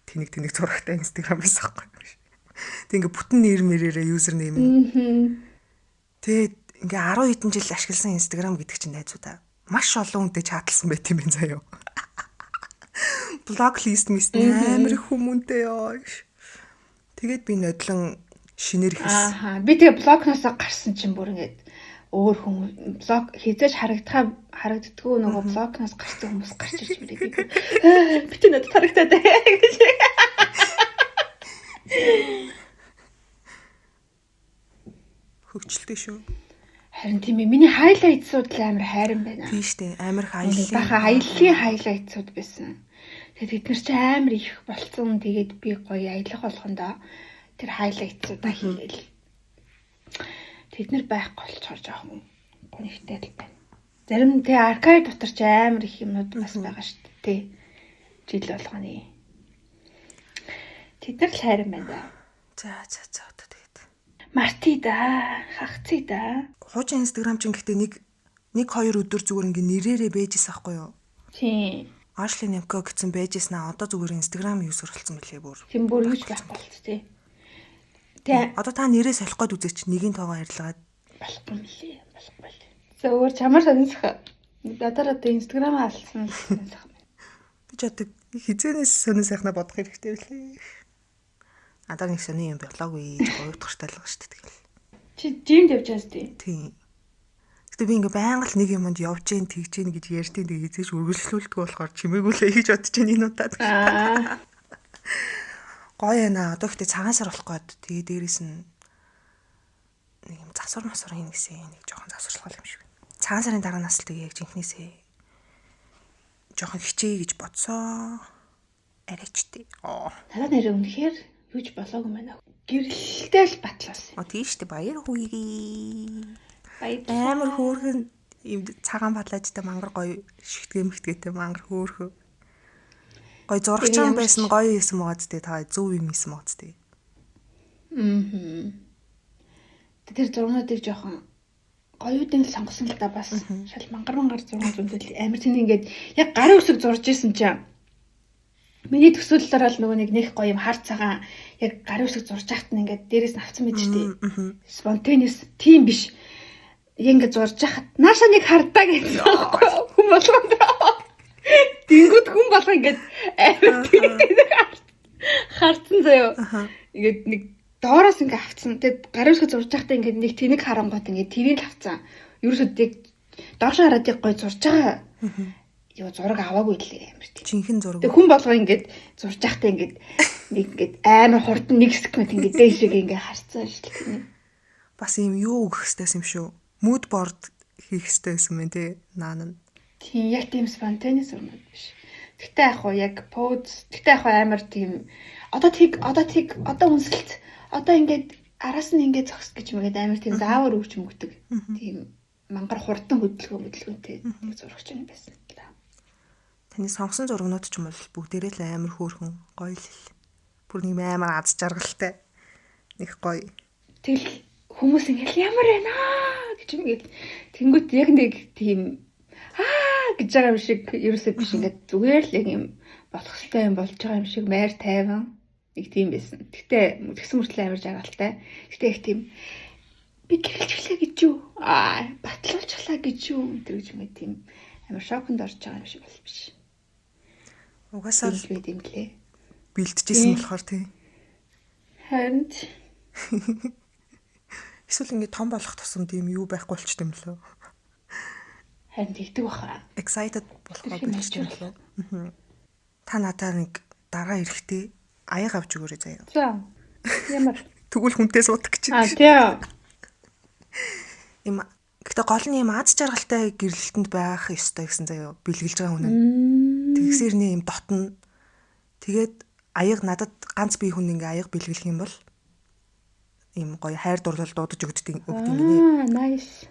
тэнэг тэнэг зурагтай Instagram байсан байхгүй. Тэг ингээ бүтэн нэр мэрээрээ username нь. Тэгээд ингээ 10 хэдэн жил ашигласан Instagram гэдэг чинь найзуудаа маш олон хүнтэй чаталсан байт юм байна заяа. Block list мэс амар их хүмүүнтэй ёо. Тэгээд би нодлон шинээр эхэлсэн. Аа би тэгээ block ноосоо гарсан чинь бүр ингээд өөр хүмүүс block хизээж харагддггүй нөгөө block ноос гарсан хүмүүс гарч ирж мэрээ би. Би ч надад харагдаад гэж. Хөгжилтэй шүү. Харин тийм ээ. Миний highlights ууд л амар хайран байна. Тийм штэ. Амар их аяллаа. Баха аяллаа highlights ууд байсан. Тэгээд тэд нар чи амар их болцсон. Тэгээд би гоё аялах болгондоо тэр highlights уудаа хийгээл. Тэд нар байхгүй болчоор жоохон гонигтай л байна. Зарим тэ архив дотор чи амар их юмнууд бас байгаа шүү дээ. Тэ. Жил болгоны. Тэд нар л хайран байна да. За за за одоо тэгээд. Марти да, хагци да. Хуучин Instagram чинь гэхдээ нэг хоёр өдөр зүгээр ингээ нэрээрээ бэжсэн аахгүй юу? Тийм. Ashley Nemko гэсэн бэжсэн аа одоо зүгээр Instagram user болсон мөлий бүр. Тийм бүр юуч байхгүй болц тий. Тэ. Одоо та нэрээ солих гээд үзээч нэгийн тоогоо арилгаад болохгүй юм лээ. Болохгүй л. За өөр чамаар сонирсох. Надаар одоо Instagram алдсан сонсох. Би ч одоо хизээнээс сонин сайхнаа бодох хэрэгтэй билээ. Надаар нэг сонин юм болоогүй. Уйтгартай л байгаа шүү дээ тэгэл. Чи жимд явж байгаа зү? Тийм. Гэтэ би ингээ байнга л нэг юмд явж гин тэгж гин гэж ярьдیں۔ Тэгээ хизээч үргэлжлүүлдэг болохоор чимээгүй л хийж бодож гин энэ удаад. Аа. Гоё яана. Одоо гэтэ цагаан сар болох гээд тэгээ дээрэс нь нэг юм засвар масвар хийнэ гэсэн нэг жоохон завсарлах юм шиг. Цагаан сарын дараа нас л тэгээ яг жинхнээсээ жоохон хичээе гэж бодсоо. Арайчтэй. Аа. Надад нэрээ үнэхээр юуж болоогүй юм байна. Гэрэлтэй л батлуулсан. Оо тийш үү баяр хүргэе. Баярлалаа. Амар хөөрхөн юм цагаан палажтай мангар гоё шигтгэ мэгтгээтэй мангар хөөрхөн. Гоё зурагч Тэгээ ямар ч- байсан гоё юм байгаа зү та зөв юм исэн байгаа зү. Аа. Тэр зургуудыг жоохон гоёудын л сонгосон л да бас шал мангар мангар зурган зөндөл амар тэний ингээд яг гарын үсэг зурж исэн чинь миний төсөөллөөр л нөгөө нэг нэх гоё юм хар цагаан яг гарын үсэг зурж яхад нь ингээд дээрээс нь авцсан мэт штий. Spontaneous тийм биш. Яг ингээд зурж яхад нааша нэг хардаа гэсэн байхгүй юу? Хүн болгонд. Тэнгүүд хүн болго ингээд амар тэнэг тэнэг хардсан заяо. Ингээд нэг доороос ингээд авцсан. Тэгээд гарын үсэг зурж байхдаа ингээд нэг тэнэг харангуут ингээд тэрийг л авцсан. Ерөөсөө яг доошоо хараад яг гоё зурж байгаа. Юу зураг аваагүй лээ амар тийм. Жинхэнэ зураг. Тэг хүн болго ингээд зурж байхдаа ингээд нэг ингээд амар хурдан нэг секунд ингээд дээшээ ингээд харцсан шүү дээ. Бас юм юу өгөх хэвтэйс юм шүү. Mood board хийх хэвтэй байсан мэн тий. Наан нь. Тийм яг тийм spontaneous зурнууд биш. Гэтэ яг хуу яг pose гэтэ яг хуу амар тийм одоо тэг одоо тэг одоо үнсэлт одоо ингээд араас нь ингээд зогс гэж мэгээд амар тийм заавар өгч мөгдөг. Тийм мангар хурдан хөдөлгөөн хөдөлгөөнтэй нэг зурагч юм байсан л та. Таны сонгосон зургнууд ч юм бол бүгдээрээ л амар хөөрхөн гоё л. Бүр нэг амар аз жаргалтай. Нэг гоё. Тэгэл хүмүүс ингээд ямар байна гэж ингээд тэнгүүт яг нэг тийм аа гэж байгаа юм шиг ерөөсөө биш ингээд зүгээр л яг юм болох ёстой юм болж байгаа юм шиг майр тайван нэг тийм байсан. Гэтэ тэгсэн мөртлөө амар жаргалтай. Гэтэ их тийм би гэрэлжлээ гэж юу? Аа батлуулчихлаа гэж юу? Тэр гэж ингээд тийм амар шоконд орж байгаа юм шиг бол биш. Угаасаа л Тийм л байд юм лээ. бэлтжижсэн болохоор тий. Харин Эсвэл ингээд том болох тусам тийм юу байхгүй болчт юм лөө. харин тэгдэг баха. Excited болохоо Тэр их бэлтжиж юм лөө. Та надаа нэг дараа эрэхтэй аяг авч өгөөрэй заяа. За. Ямар? Тэгвэл хүнтэй суудаг гэж. Аа тийм. Им гэтээ гол нь юм аз жаргалтай гэрлэлтэнд байх ёстой гэсэн заяа бэлгэлж байгаа хүн нь. Тэгсэр нэ юм дотно. Тэгээд аяг надад ганц бие хүн ингээ аяг бэлгэлэх юм бол ийм гоё хайр дурлал дуудаж өгддөг өгдөг гинэ. Аа, nice.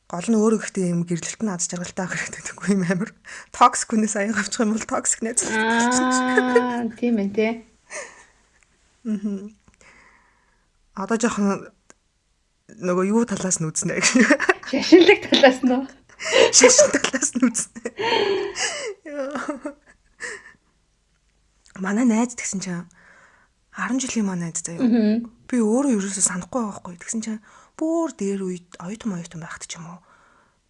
Гол нь өөрөө гэхдээ юм гэрлэлт нь аз жаргалтай байх хэрэгтэй гэхгүй юм амар. Токсик хүнээс аяг авчих юм бол токсик найз. Аа, тийм ээ тий. Одоо жоохон нөгөө юу талаас нь үзнэ гэж. Шашинлаг талаас нь уу? Шашин талаас нь үзнэ. Манай найз тэгсэн чинь 10 жилийн манай найз заяа. Би өөрөө ерөөсөө санахгүй байгаа байхгүй. Тэгсэн чинь бүр дээр үед оюутан оюутан байхад ч юм уу.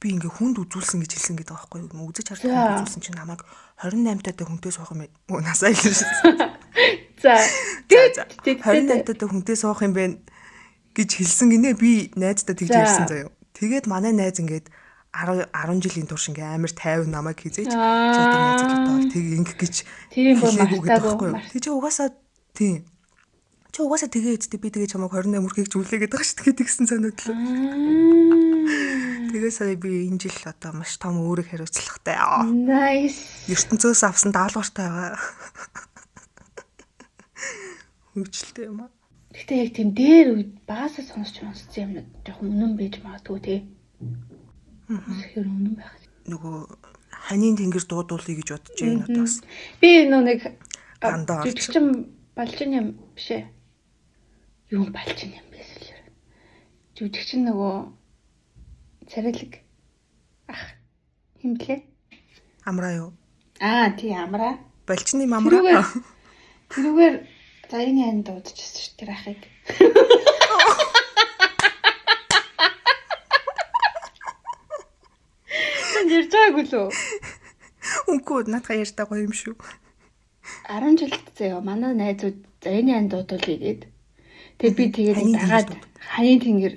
Би ингээ хүнд үзүүлсэн гэж хэлсэн гэдэг байгаа байхгүй. Үзэж харж хүнд үзүүлсэн чинь намайг 28 таатай хүнтэй суух юм байна. Насаа илэрсэн. За. За 28 таатай хүнтэй суух юм байна гэж хэлсэн гинэ. Би найздаа тэгж ярьсан заяа. Тэгээд манай найз ингээд 10 10 жилийн турш ингээ амар 50 намайг хизээж чи одоо найзлалтай бол тэг ингэх гэж Тэр юм бүр хэлээгүй гэдэг мартаагүй. байхгүй юу. Тэг чи угаасаа тийм. Чи угаасаа тэгээ үсттэй би тэгээ чамайг 28 хүрхийг зүлээ гэдэг байгаа шүү дээ тэгсэн санагдлаа. Тэгээ сая би энэ жил одоо маш том үүрэг хариуцлагатай. Nice. ертөнцөөс авсан даалгавартай байгаа. Хөвчлөлтэй юм аа. Гэтэ яг тийм дээр үед баасаа сонсч сонссон юмнууд жоохон үнэн байж магадгүй тий. Тэгэхээр үнэн байх. Нөгөө ханийн тэнгэр дуудуулъя гэж бодож байна одоо бас. Би нөө нэг Дандаа орж. жүжигчин балжин юм биш ээ. Юу балжин юм байсан л. Жүжигчин нөгөө царайлаг ах хэм блэ? Амраа юу? Аа тий амраа. Болчны амраа. Тэрүүгээр Заяаны айн дуудчихсан шүү тэр ахыг. Сан ярьж байгаагүй лөө. Үгүй наадхаа ярьж байгаа юм шүү. 10 жилд заяа манай найзууд заяаны айн дуудуулъя гээд. Тэгээ би тэгээд дагаад ханийн тэнгэр.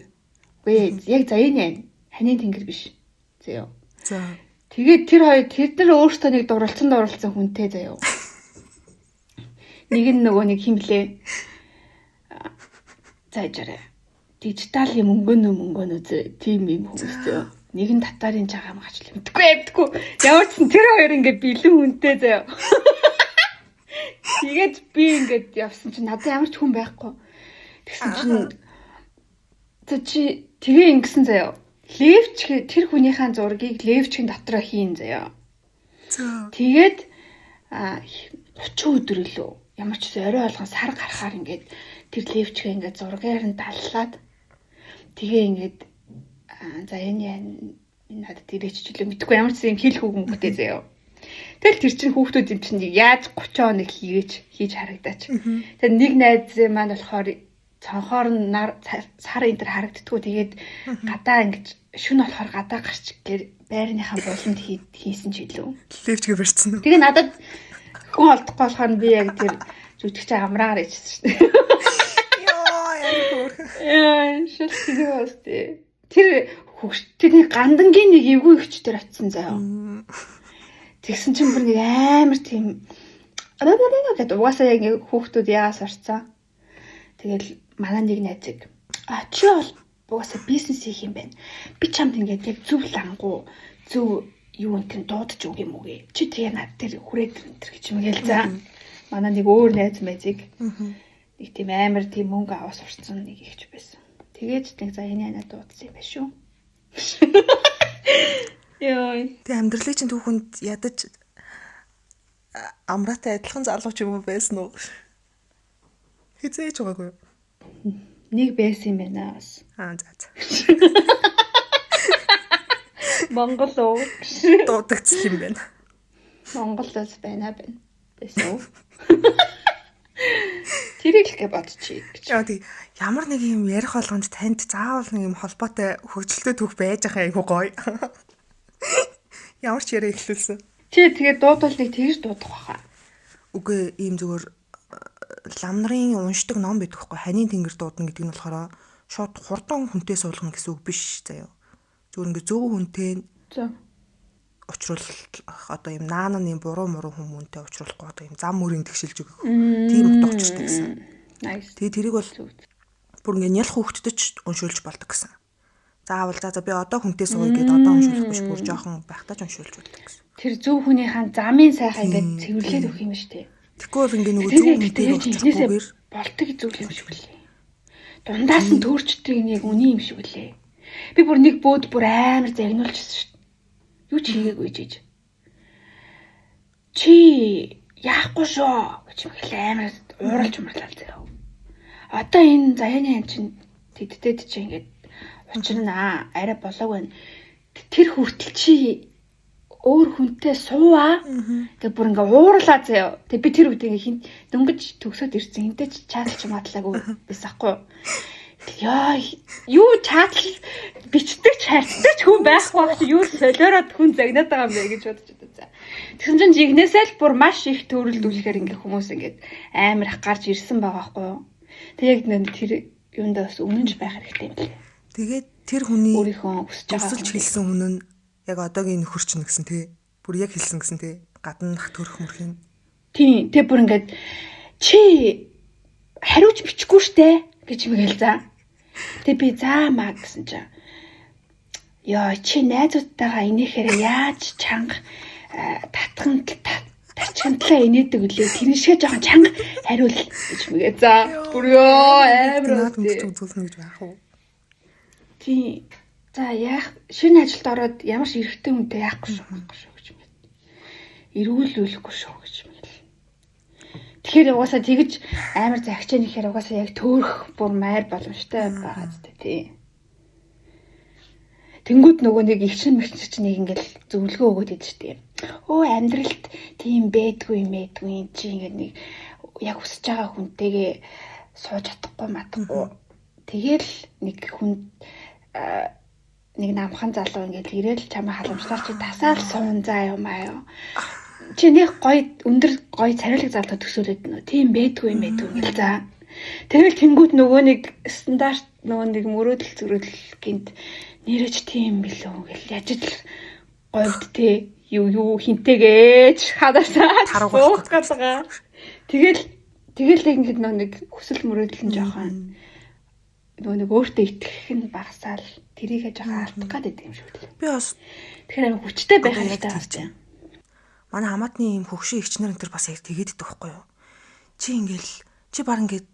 Үгүй яг заяаны айн ханийн тэнгэр биш. Заяа. За. Тэгээд тэр хоёр тэд нар өөрсдөө нэг дурлцсан хүнтэй заяа. Нэг нь нөгөө нэг хин блэ. Заажаарай. Дижитал юм өнгөнөө тийм юм хүмүүс заяа. Нэг нь татарын чагаа магач л мэдгүй. Ямар ч сан тэр хоёр ингээд бэлэн хүнтэй заяа. Тэгээд би ингээд явсан чинь надад ямар ч хүн байхгүй. Тэгсэн чинь за чи тэгээ ингэсэн заяа. Левч тэр хүнийхээ зургийг левчийн дотроо хийн заяа. За. Тэгээд 30 өдөр илүү ямар ч зүйл орой болгон сар гарахаар ингээд тэр левчгээ ингээд зургаар нь даллаад тэгээ ингээд за энэ надад ирээч ч үлээ мэдгүй ямар ч юм хэлэх үг мөнгөтэй заяа. Тэгэл тэр чинь хүүхдүүд юм чинь яаж 30 хоног хийж харагдаач. Тэгээд нэг найз маань болохоор цонхоор нь сар энэ төр харагддггүй. Тэгээд гадаа ингэж шүн болохоор гадаа гарч гэр байрныхаа буланд хийсэн ч илүү. Левчгээ барьсан уу? Тэгээ надад хүн олдохгүй болохоор би яг тэр жүжигч амраагаар ичсэн шүү дээ. Йоо, яа хөөрхөн. Яа, шил тэгээ бас тий. Тэр тэрний гандангийн нэг эвгүй ихч тэр очисон заяа. Тэгсэн чинь бүр нэг амар тийм гэдэг угаасаа яг нэг хүүхдүүд яагаас орцсон. Тэгэл манай нэг найзыг чи бол угаасаа бизнес хийх юм байна. Би чамд ингээд яг зөв лангуу зөв юу энэ тэн дуудаж үг юм үгүй. Чи тэгээ над тэр хүрээд энэ төр гэж мэгэл за. Манай нэг өөр найз мэзийг нэг тийм амар тийм мөнгө аваас сурцсан нэг ихч байсан. Тэгээд нэг за энэ анаа дуудсан юм байна шүү. Йой. Тэг амьдралын чинь түүхэнд ядаж амраатай адилхан залуу ч юм уу байсан уу? Хизээж байгаагүй юу? Нэг байсан юм байна бас. Аа за за. Монгол уу? Дуудагдсан юм байна. Монголоос байна байна. Байсан уу? Тэрийг л гэ бодчих гэж. Яа тий ямар нэг юм ярих болгонд танд заавал нэг юм холбоотой хөгжилтэй түүх байж байгаа айгу гоё. Ямар ч яриа эхлүүлсэн. Чи тэгээд дуудвал нэг тэгж дуудах байхаа. Үгүй ийм зүгээр лам нарын уншдаг ном байдаг хгүй. Ханийн тэнгэр дуудана гэдэг нь болохоор шууд хурдан хүнтэй суулгана гэсэн үг биш заяа. Зүгээр ингээ зөв хүнтэй за учруулах одоо юм наананы буруу муруу хүмүүнтэй учруулахгүй одоо юм зам мөрийн тэгшилж өгөх тийм утга учиртай гэсэн. Nice. Тэгээ тэрийг бол бүр ингээ нялх хүүхдэд ч уншуулж болдог гэсэн. Заавал за би одоо хүнтэй сууя гэдээ одоо уншуулах биш бүр жоохон байхдаа ч уншуулж болдог гэсэн. Тэр зөв хүнийхээ замын сайхан ингээд цэвэрлээд өгөх юм шүү дээ. Тэгэхгүй бол ингээ нөгөө зөв хүнтэй очихгүйгээр болдог зүйл юм шиг үлээ. Дундаас нь төөрчдөг нэг үний юм шиг үлээ. Би бүр нэг бөөд бүр амар загнуулчихсан шүү дээ. Юу ч хийгээгүй жиж. Чи яахгүй шүү гэж мэгэл амар ууралж умарлаа заяа. Одоо энэ заяаны ам чинь тэдтэд чи ингээд учирнаа арай болоог байна. Тэр хүртэл чи өөр хүнтэй сууаа. Тэгээ бүр ингээ уурлаа заяа. Тэгээ би тэр үед ингээ хин дөнгөж төгсөөд ирсэн. Хинтээ ч чатлж матлаагүй байсан хгүй юу. Яа, юу чатл бичдэг ч харьцдаг ч хүн байхгүй байх чи юу солиороод хүн загнаад байгаа юм бэ гэж бодож байна. За. Тэгсэн чинь жигнэсээ л бүр маш их төрөлдүүлэхээр ингээ хүмүүс ингээд амар их гарч ирсэн байгаа байхгүй юу. Тэг яг тэр юундаа бас үнэнч байх хэрэгтэй юм лээ. Тэгээд тэр хүний өөрийнхөө хүсэж байгаа төсөлж хэлсэн хүн нь яг одоогийн нөхөр чинь гэсэн тий. Бүр яг хэлсэн гэсэн тий. Гаднах төрөх мөрхийн. Тийм, тэг бүр ингээд чи хариуч бичихгүй штэ гэж мэгэл за. Тэг би заа маа гэсэн чинь ёо чи найзуудтайгаа инээхээр яаж чанга татхан тарчгантлаа инээдэг үлээ тэрэн шиг жоохон чанга хариул гэж мэгээ за бүр ёо амар үзүүлнэ гэж байх уу? Тийм. За яах шинэ ажилд ороод ямар ч эрэгтэй хүнтэй яахгүй шүү байхгүй шүү гэж мэд. Эргүүлүүлэхгүй шүү гэж мэд. Тэгэхээр угаасаа тэгж амар загчаа нэхэр угаасаа яг төөрөх бүр майр боломжтой байгаа зү тий. Тэнгүүд нөгөө нэг эгчин мэгчин чинь нэг ингээл зөвлөгөө өгөөд идэв штеп. Өө амьдралд тийм бэдгүй юм бэдгүй чи ингээд нэг яг хүсэж байгаа хүнтэйгээ сууж чадахгүй матахгүй. Тэгэл нэг хүн нэг намхан залуу ингээд ирээл чамайг халамжлаар чи тасаал суун заа юм аа юу. Чи нэг гоё өндөр гоё царайлаг залуу төсөөлөд нөө. Тийм бэдгүй юм бэдгүй ингээл за. Тэгэл тэнгүүд нөгөө нэг стандарт нөгөө нэг мөрөөдөл зүрэл гинт нэрэж тийм билүү гэл яж л говьд те юу юу хинтэйгээч хадаасаа суух галгаа. Тэгэл тэгэл ингээд нөгөө нэг хүсэл мөрөөдөл нь жоохон нөгөө нэг өөртөө итгэх нь багасаал тэрийгэ жоохон алдах гээд байдаг юм шиг л. Би бас тэгэхээр амар хүчтэй байх хэрэгтэй байна. Манай хамаатны ийм хөгшин эгчнэр энэ төр бас яг тэгээд идэх байхгүй юу? Чи ингээл чи баг ингээд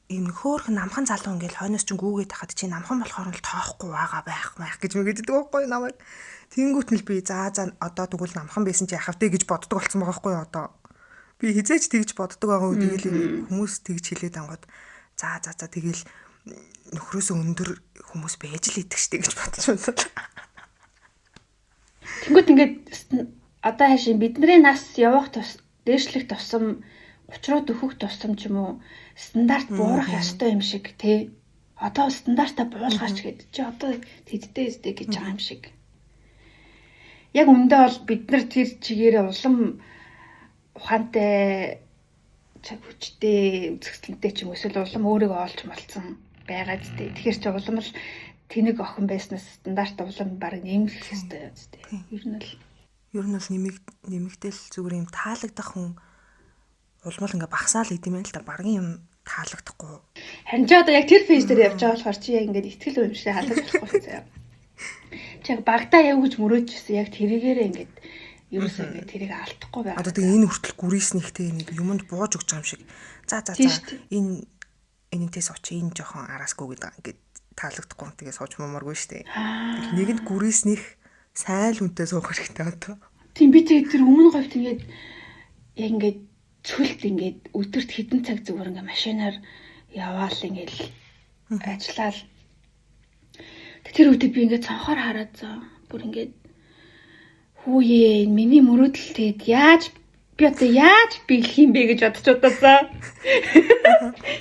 ийм хөөхөн намхан залуу ингээл хойноос чинь гүүгээд тахад чи намхан болохоор л тоохгүй байгаа байх байх гэж мэгэдэг байхгүй юу намайг. Тэнгүүт нь л би за за одоо тэгвэл намхан байсан чи яхав тэ гэж боддог болсон байгаа байхгүй юу одоо. Би хизээч тэгж боддог байгаа үү тэгэл хүмүүс тэгж хэлээд ангууд за за за тэгэл нөхрөөсөө өндөр хүмүүс байж л идэх штэ гэж бодож байна. Тэнгүүт ингээд одоо хаашаа бидний нас явах тус дээшлэх тусам 30 руу дөхөх тусам ч юм уу стандарт буурах ёстой юм шиг тий. Одоо стандартаа буулгаач гэд чи одоо тэдтэй өстэй гэж байгаа юм шиг. Яг үндэ бол бид нар тэр чигээрээ улам ухаантай цаг хүчтэй үзэсгэлэнтэй ч юм уу эсвэл улам өөрийгөө олж молцсон байгаа зү. Тэгэхээр чи улам л тэнэг охин байснаас стандарт улам баг нэмэх ёстой юм зү. Ер нь бол нэмэгдэл зүгээр юм таалагдах хүн улмал ингээ багасаал идэм байх л та багын юм таалагдахгүй. Харин чи одоо яг тэр фейс дээр явж байгаа болохоор чи яг ингээд ихтгэл үнэмшээ халаж болохгүй заяа. Чи яг багтаа яв гэж мөрөөдчихсэн яг тэрийгээрээ ингээд ерөөсөө ингээд тэрийг алдахгүй байгаа. Одоо тэгээ энэ хүртэл гүрийснийхтэй нэг юмд бууж өгч байгаа юм шиг. За за за энэ энэнтэй сууч энэ жоохон араасгүй гэдэг ингээд таалагдахгүй тэгээ сууж мумаргүй штэ. Нэгэнд гүрийснийх сайн л хүнтэй суух хэрэгтэй одоо. Тийм би тэгээ тэр өмнө говьт ингээд яг ингээд цөлд ингээд өдөрт хэдэн цаг зүгээр ингээд машинаар яваал ингээд ажиллаал. Тэр үедээ би ингээд цонхоор хараад заа. Бүр ингээд хүүе миний мөрөөдөл тэгээд яаж би одоо яаж биелэх юм бэ гэж бодож удаасаа.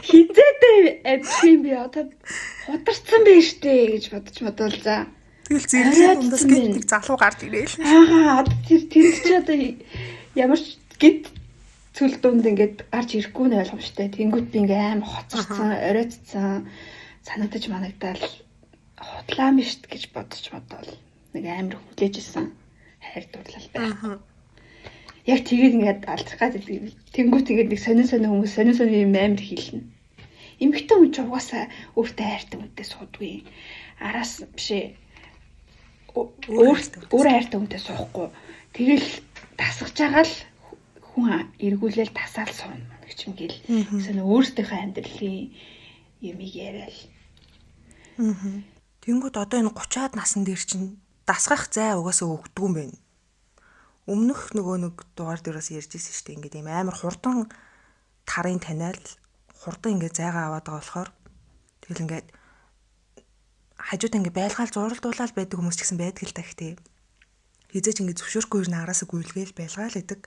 Хизээдээ амжих юм би одоо хударсан байж штэ гэж бодож бодвол за. Тэгэл зэрлэг дундаас гинт нэг залуу гарч ирээл. Аа тэр тэнд чи одоо ямар ч гинт цөл дунд ингээд гарч ирэхгүй нь ойлгомжтой. Тэнгүүт би ингээ аим хоцорсон, оройтцсан санагдаж манагдаал худлаа юм шт гэж бодож бодоол нэг амар хүлээж исэн хайр дурлал байх. Яг тэгээд ингээд алдрах гад тэнгүүт ингээд нэг сонин сонин хүмүүс сонин сонин юм амар хэлнэ. Эмэгтэй хүн ч угаасаа өөртөө хайртай хүнтэй суудгүй. Араас биш ээ. Өөр хайртай хүнтэй суухгүй. Тэгэл тасгаж байгаа л хүн эргүүлээл тасаал сууна гэж юм гээл. Эсвэл өөрсдийнхөө амьдралын юмыг яриад. Тэнгүүд одоо энэ 30-аад насн дээр чинь дасгах зай угаасаа өгдөггүй юм байна. Өмнөх нөгөө нэг дугаар дээр бас ярьж ирсэн шүү дээ. Ингээд ийм амар хурдан тарын таниал хурдан ингээд зайгаа аваад байгаа болохоор тэгэл ингээд хажууд ингээд байлгаал зуралдуулаад байдаг хүмүүс ч гэсэн байдаг л та ихтэй. Хизээч ингээд зөвшөөрөхгүй ер нь араасаа гүйлгээл байлгаал идэг.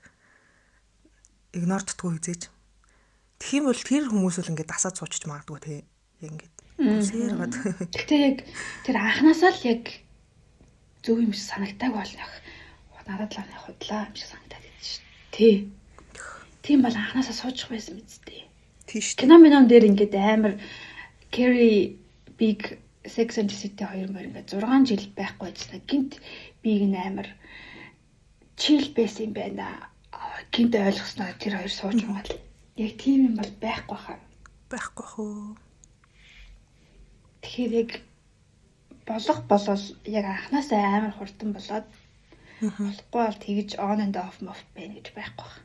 Игнорддггүй хизээч. Тэгэх юм бол тэр хүмүүс бол ингээд дасаад суучж магадгүй те. Яг ингээд үсээр гад. Гэхдээ яг тэр анханасаа л яг зөв юм шиг санагтааг бол яг надад л нэг худлаа юм шиг санагдаад идэв шүү дээ. Тий. Тийм бол анханасаа суучих байсан биз дээ. Тийш. Кино минон дээр ингээд амар Carrie Big Sex and the City хоёр мөр ингээд 6 жил байхгүй ажиллаа. Гинт Big нь амар чил байсан юм байна. Гинт ойлгосноо тэр хоёр сууж байгаа л. Яг тийм юм бол байхгүй хаа. Байхгүй хөө. Тэгэхээр яг болох болол яг анханасаа амар хурдан болоод болохгүй бол тэгж on and off off байна гэж байхгүй байна.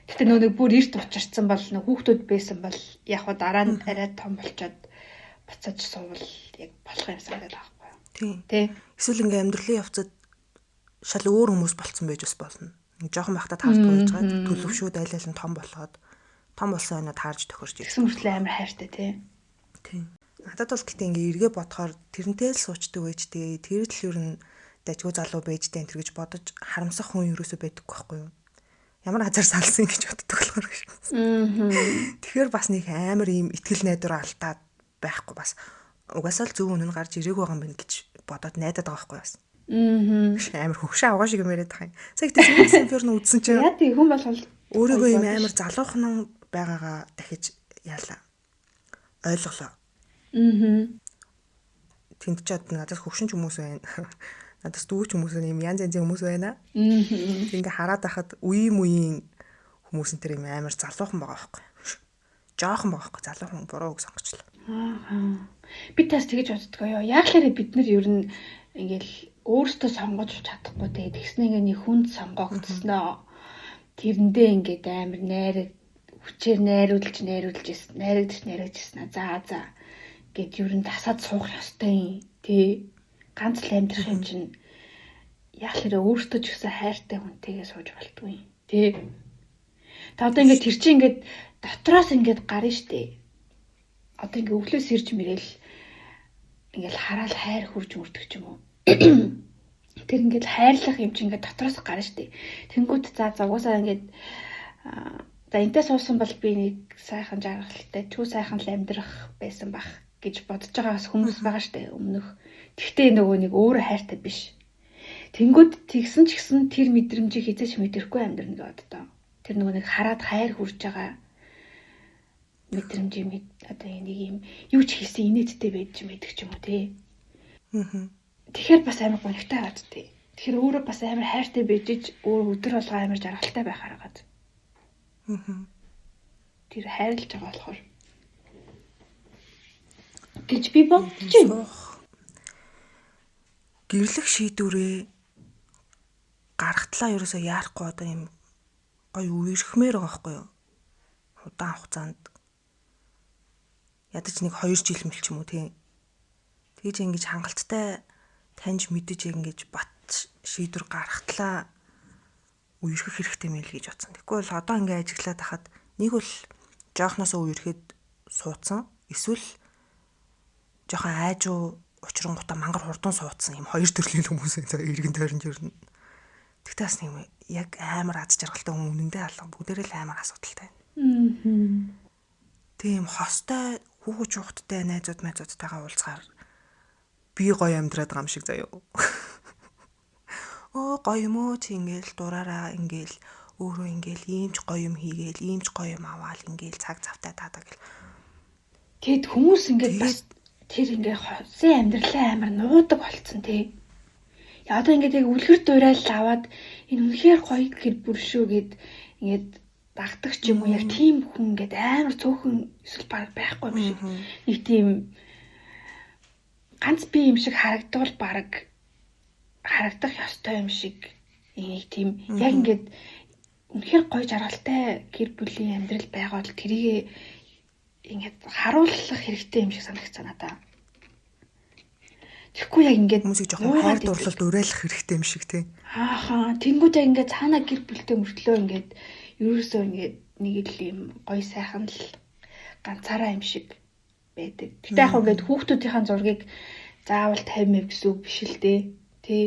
Гэтэ нөө нэг бүр эрт учирсан бол нэг хүүхдүүд байсан бол яг хуу дараа нь арай том болчоод буцаж суувал яг болох юм санагдаад байгаа байхгүй юу? Тийм. Тэ. Эсвэл ингээ амьдралын явцад шал өөр хүмүүс болцсон байж бас болно. Ингээ жоохон байхдаа таардгүй байж байгаа төлөвшүүд айл айл нь том болоод том болсон ойноо таарж тохирч ирсэн. Тэгсэн мөртлөө амар хайртай тий. Тийм. Надад бол гэтээ ингээ эргээ бодохоор тэрнтэй л суучдаг байж тээ. Тэр л ер нь дажгүй залуу байж тээ энэ гэж бодож харамсах хүн ерөөсөө байдаггүй байхгүй юу? Ямар азар салсан гэж боддог болохоор гэж. Тэгэхээр бас нэг амар ийм итгэл найдвар алдаад байхгүй бас угаасаа л зөв үнэн гарч ирээг байгаа юм байна гэж бодоод найдаад байгаа байхгүй бас. Амар хөгшин авгаа шиг юм яриад байгаа юм. Сая гэтээ Сингл Инферно үзсэн чинь Яа тий хүн болгол өөрийгөө ийм амар залуухан байгаагаа дахиж яалаа. Ойлголоо. Тэнд ч одоо надаас хөгшин ч хүмүүс байна. Надаас дүүч хүмүүс байна. Ийм янз янзын хүмүүс байна. Тэг ингээ хараад байхад үеийн үеийн хүмүүс энэ төр ийм амар залуухан байгаа байхгүй. Жоохон байгаа байхгүй. Залуухан буруу үг сонгочлоо. Аа. Би тас тэгэж боддгоо ёо. Яг л бид нар ер нь ингээл өөртөө сонгож чадахгүй те. Тэгснэ ингээ нэг хүнд сонгогдсноо. Тэрэндээ ингээд амар найраг хүчээр найруулж найруулж найрагдаж найрагдчихсан. За за гэд ер нь тасаад суух ёстой юм. Тэ. Ганц л амьдрах юм чинь яг л өөртөө ч гэсэн хайртай хүнтэйгээ сууж болтгүй юм. Тэ. Та одоо ингээд тэр чинь ингээд дотроос ингээд гарна штэ. Одоо ингээд өглөөс ирж мэрэл ингээд хараал хайр хурж үрдэг ч юм уу. Тэр ингээд хайрлах юм чинь ингээд дотроос гарна штэ. Тэнгүүт за угаасаа ингээд за энтэй суусан бол би нэг сайхан жаргалтай, чүү сайхан л амьдрах байсан бах гэж бодож байгаа бас хүмүүс байгаа штэ өмнөх. Тэгтээ нөгөө нэг өөрөө хайртай биш. Тэнгүүд тэгсэн ч гэсэн тэр мэдрэмжийг хизээч мэдрэхгүй амьдрна гэж боддоо. Тэр нөгөө нэг хараад хайр хүрж байгаа мэдрэмжийг одоо нэг юм юу ч хийсэн инээдтэй байж мэдэх ч юм уу тий. Тэгэхээр бас амар гонхтой байгаад тий. Тэгэхээр өөрөө бас амар хайртай байж өөр өдөр болго амар жаргалтай байхаар байгаад. Тэр хайрлаж байгаа болохоор гэж би бодож байна. Гэрлэх шийдвэрээ гаргатлаа ерөөсөө яарахгүй одоо юм гоё үерхмээр байгаа байхгүй юу? Удаан хугацаанд ядаж нэг 2 жил мэл ч юм уу тий. Тэгэж ингэж хангалттай таньж мэдэж ингэж бат шийдвэр гаргатлаа үерхэх хэрэгтэй мэл гэж бодсон. Тэгэхгүй бол одоо ингэ ажиглаад хахад нэг бол жоохносоо үерхэд суудсан. Эсвэл жоохон айжуу учрангуудаа мангар хурдан суудсан юм хоёр төрлийн хүмүүс энэ эргэн тойронд ер нь. Тэгтээ бас нэг яг амар аз жаргалтай хүн үнэндээ алга бүгдээрээ л амар асуудалтай. Тийм хостой хүүхүү чухттай найзууд майзуудтайгаа уулзгаар би гоё амьдраад байгаа юм шиг заяа. Оо гоё юм уу чи ингээл дураараа ингээл өөрөө ингээл ийм ч гоё юм хийгээл ийм ч гоё юм аваал ингээл цаг завтай таадаг гэл. Тэгэд хүмүүс ингээд бас тэр ингээ хосын амьдралаа амар нуудаг болцсон тий. Я одоо ингээд яг үлгэр дуурайл аваад энэ үнэхээр гоё гэр бүл шүү гэд ингээд дагдаг ч юм уу яг тийм хүн ингээд амар цөөхөн эсвэл баг байхгүй юм шиг. Нэг тийм ганц би юм шиг харагдвал баг харагдах ёстой юм шиг нэг тийм яг ингээд үнэхээр гоё жаргалтай гэр бүлийн амьдрал байгаа бол тэрийг ингээд харуулах хэрэгтэй юм шиг санагцсан надаа. Тэгэхгүй яг ингээд хүмүүсийг жоохон хайр дурлалд уриалах хэрэгтэй юм шиг тий. Ааха, тэнгууд яг ингээд цаанаа гэр бүлтэй мөртлөө ингээд ерөөсөө ингээд нэг л юм гоё сайхан л ганцаараа юм шиг байдаг. Гэтэ яг ингээд хүүхдүүдийн зургийг заавал 50% гэсэн үг биш л дээ. Тий.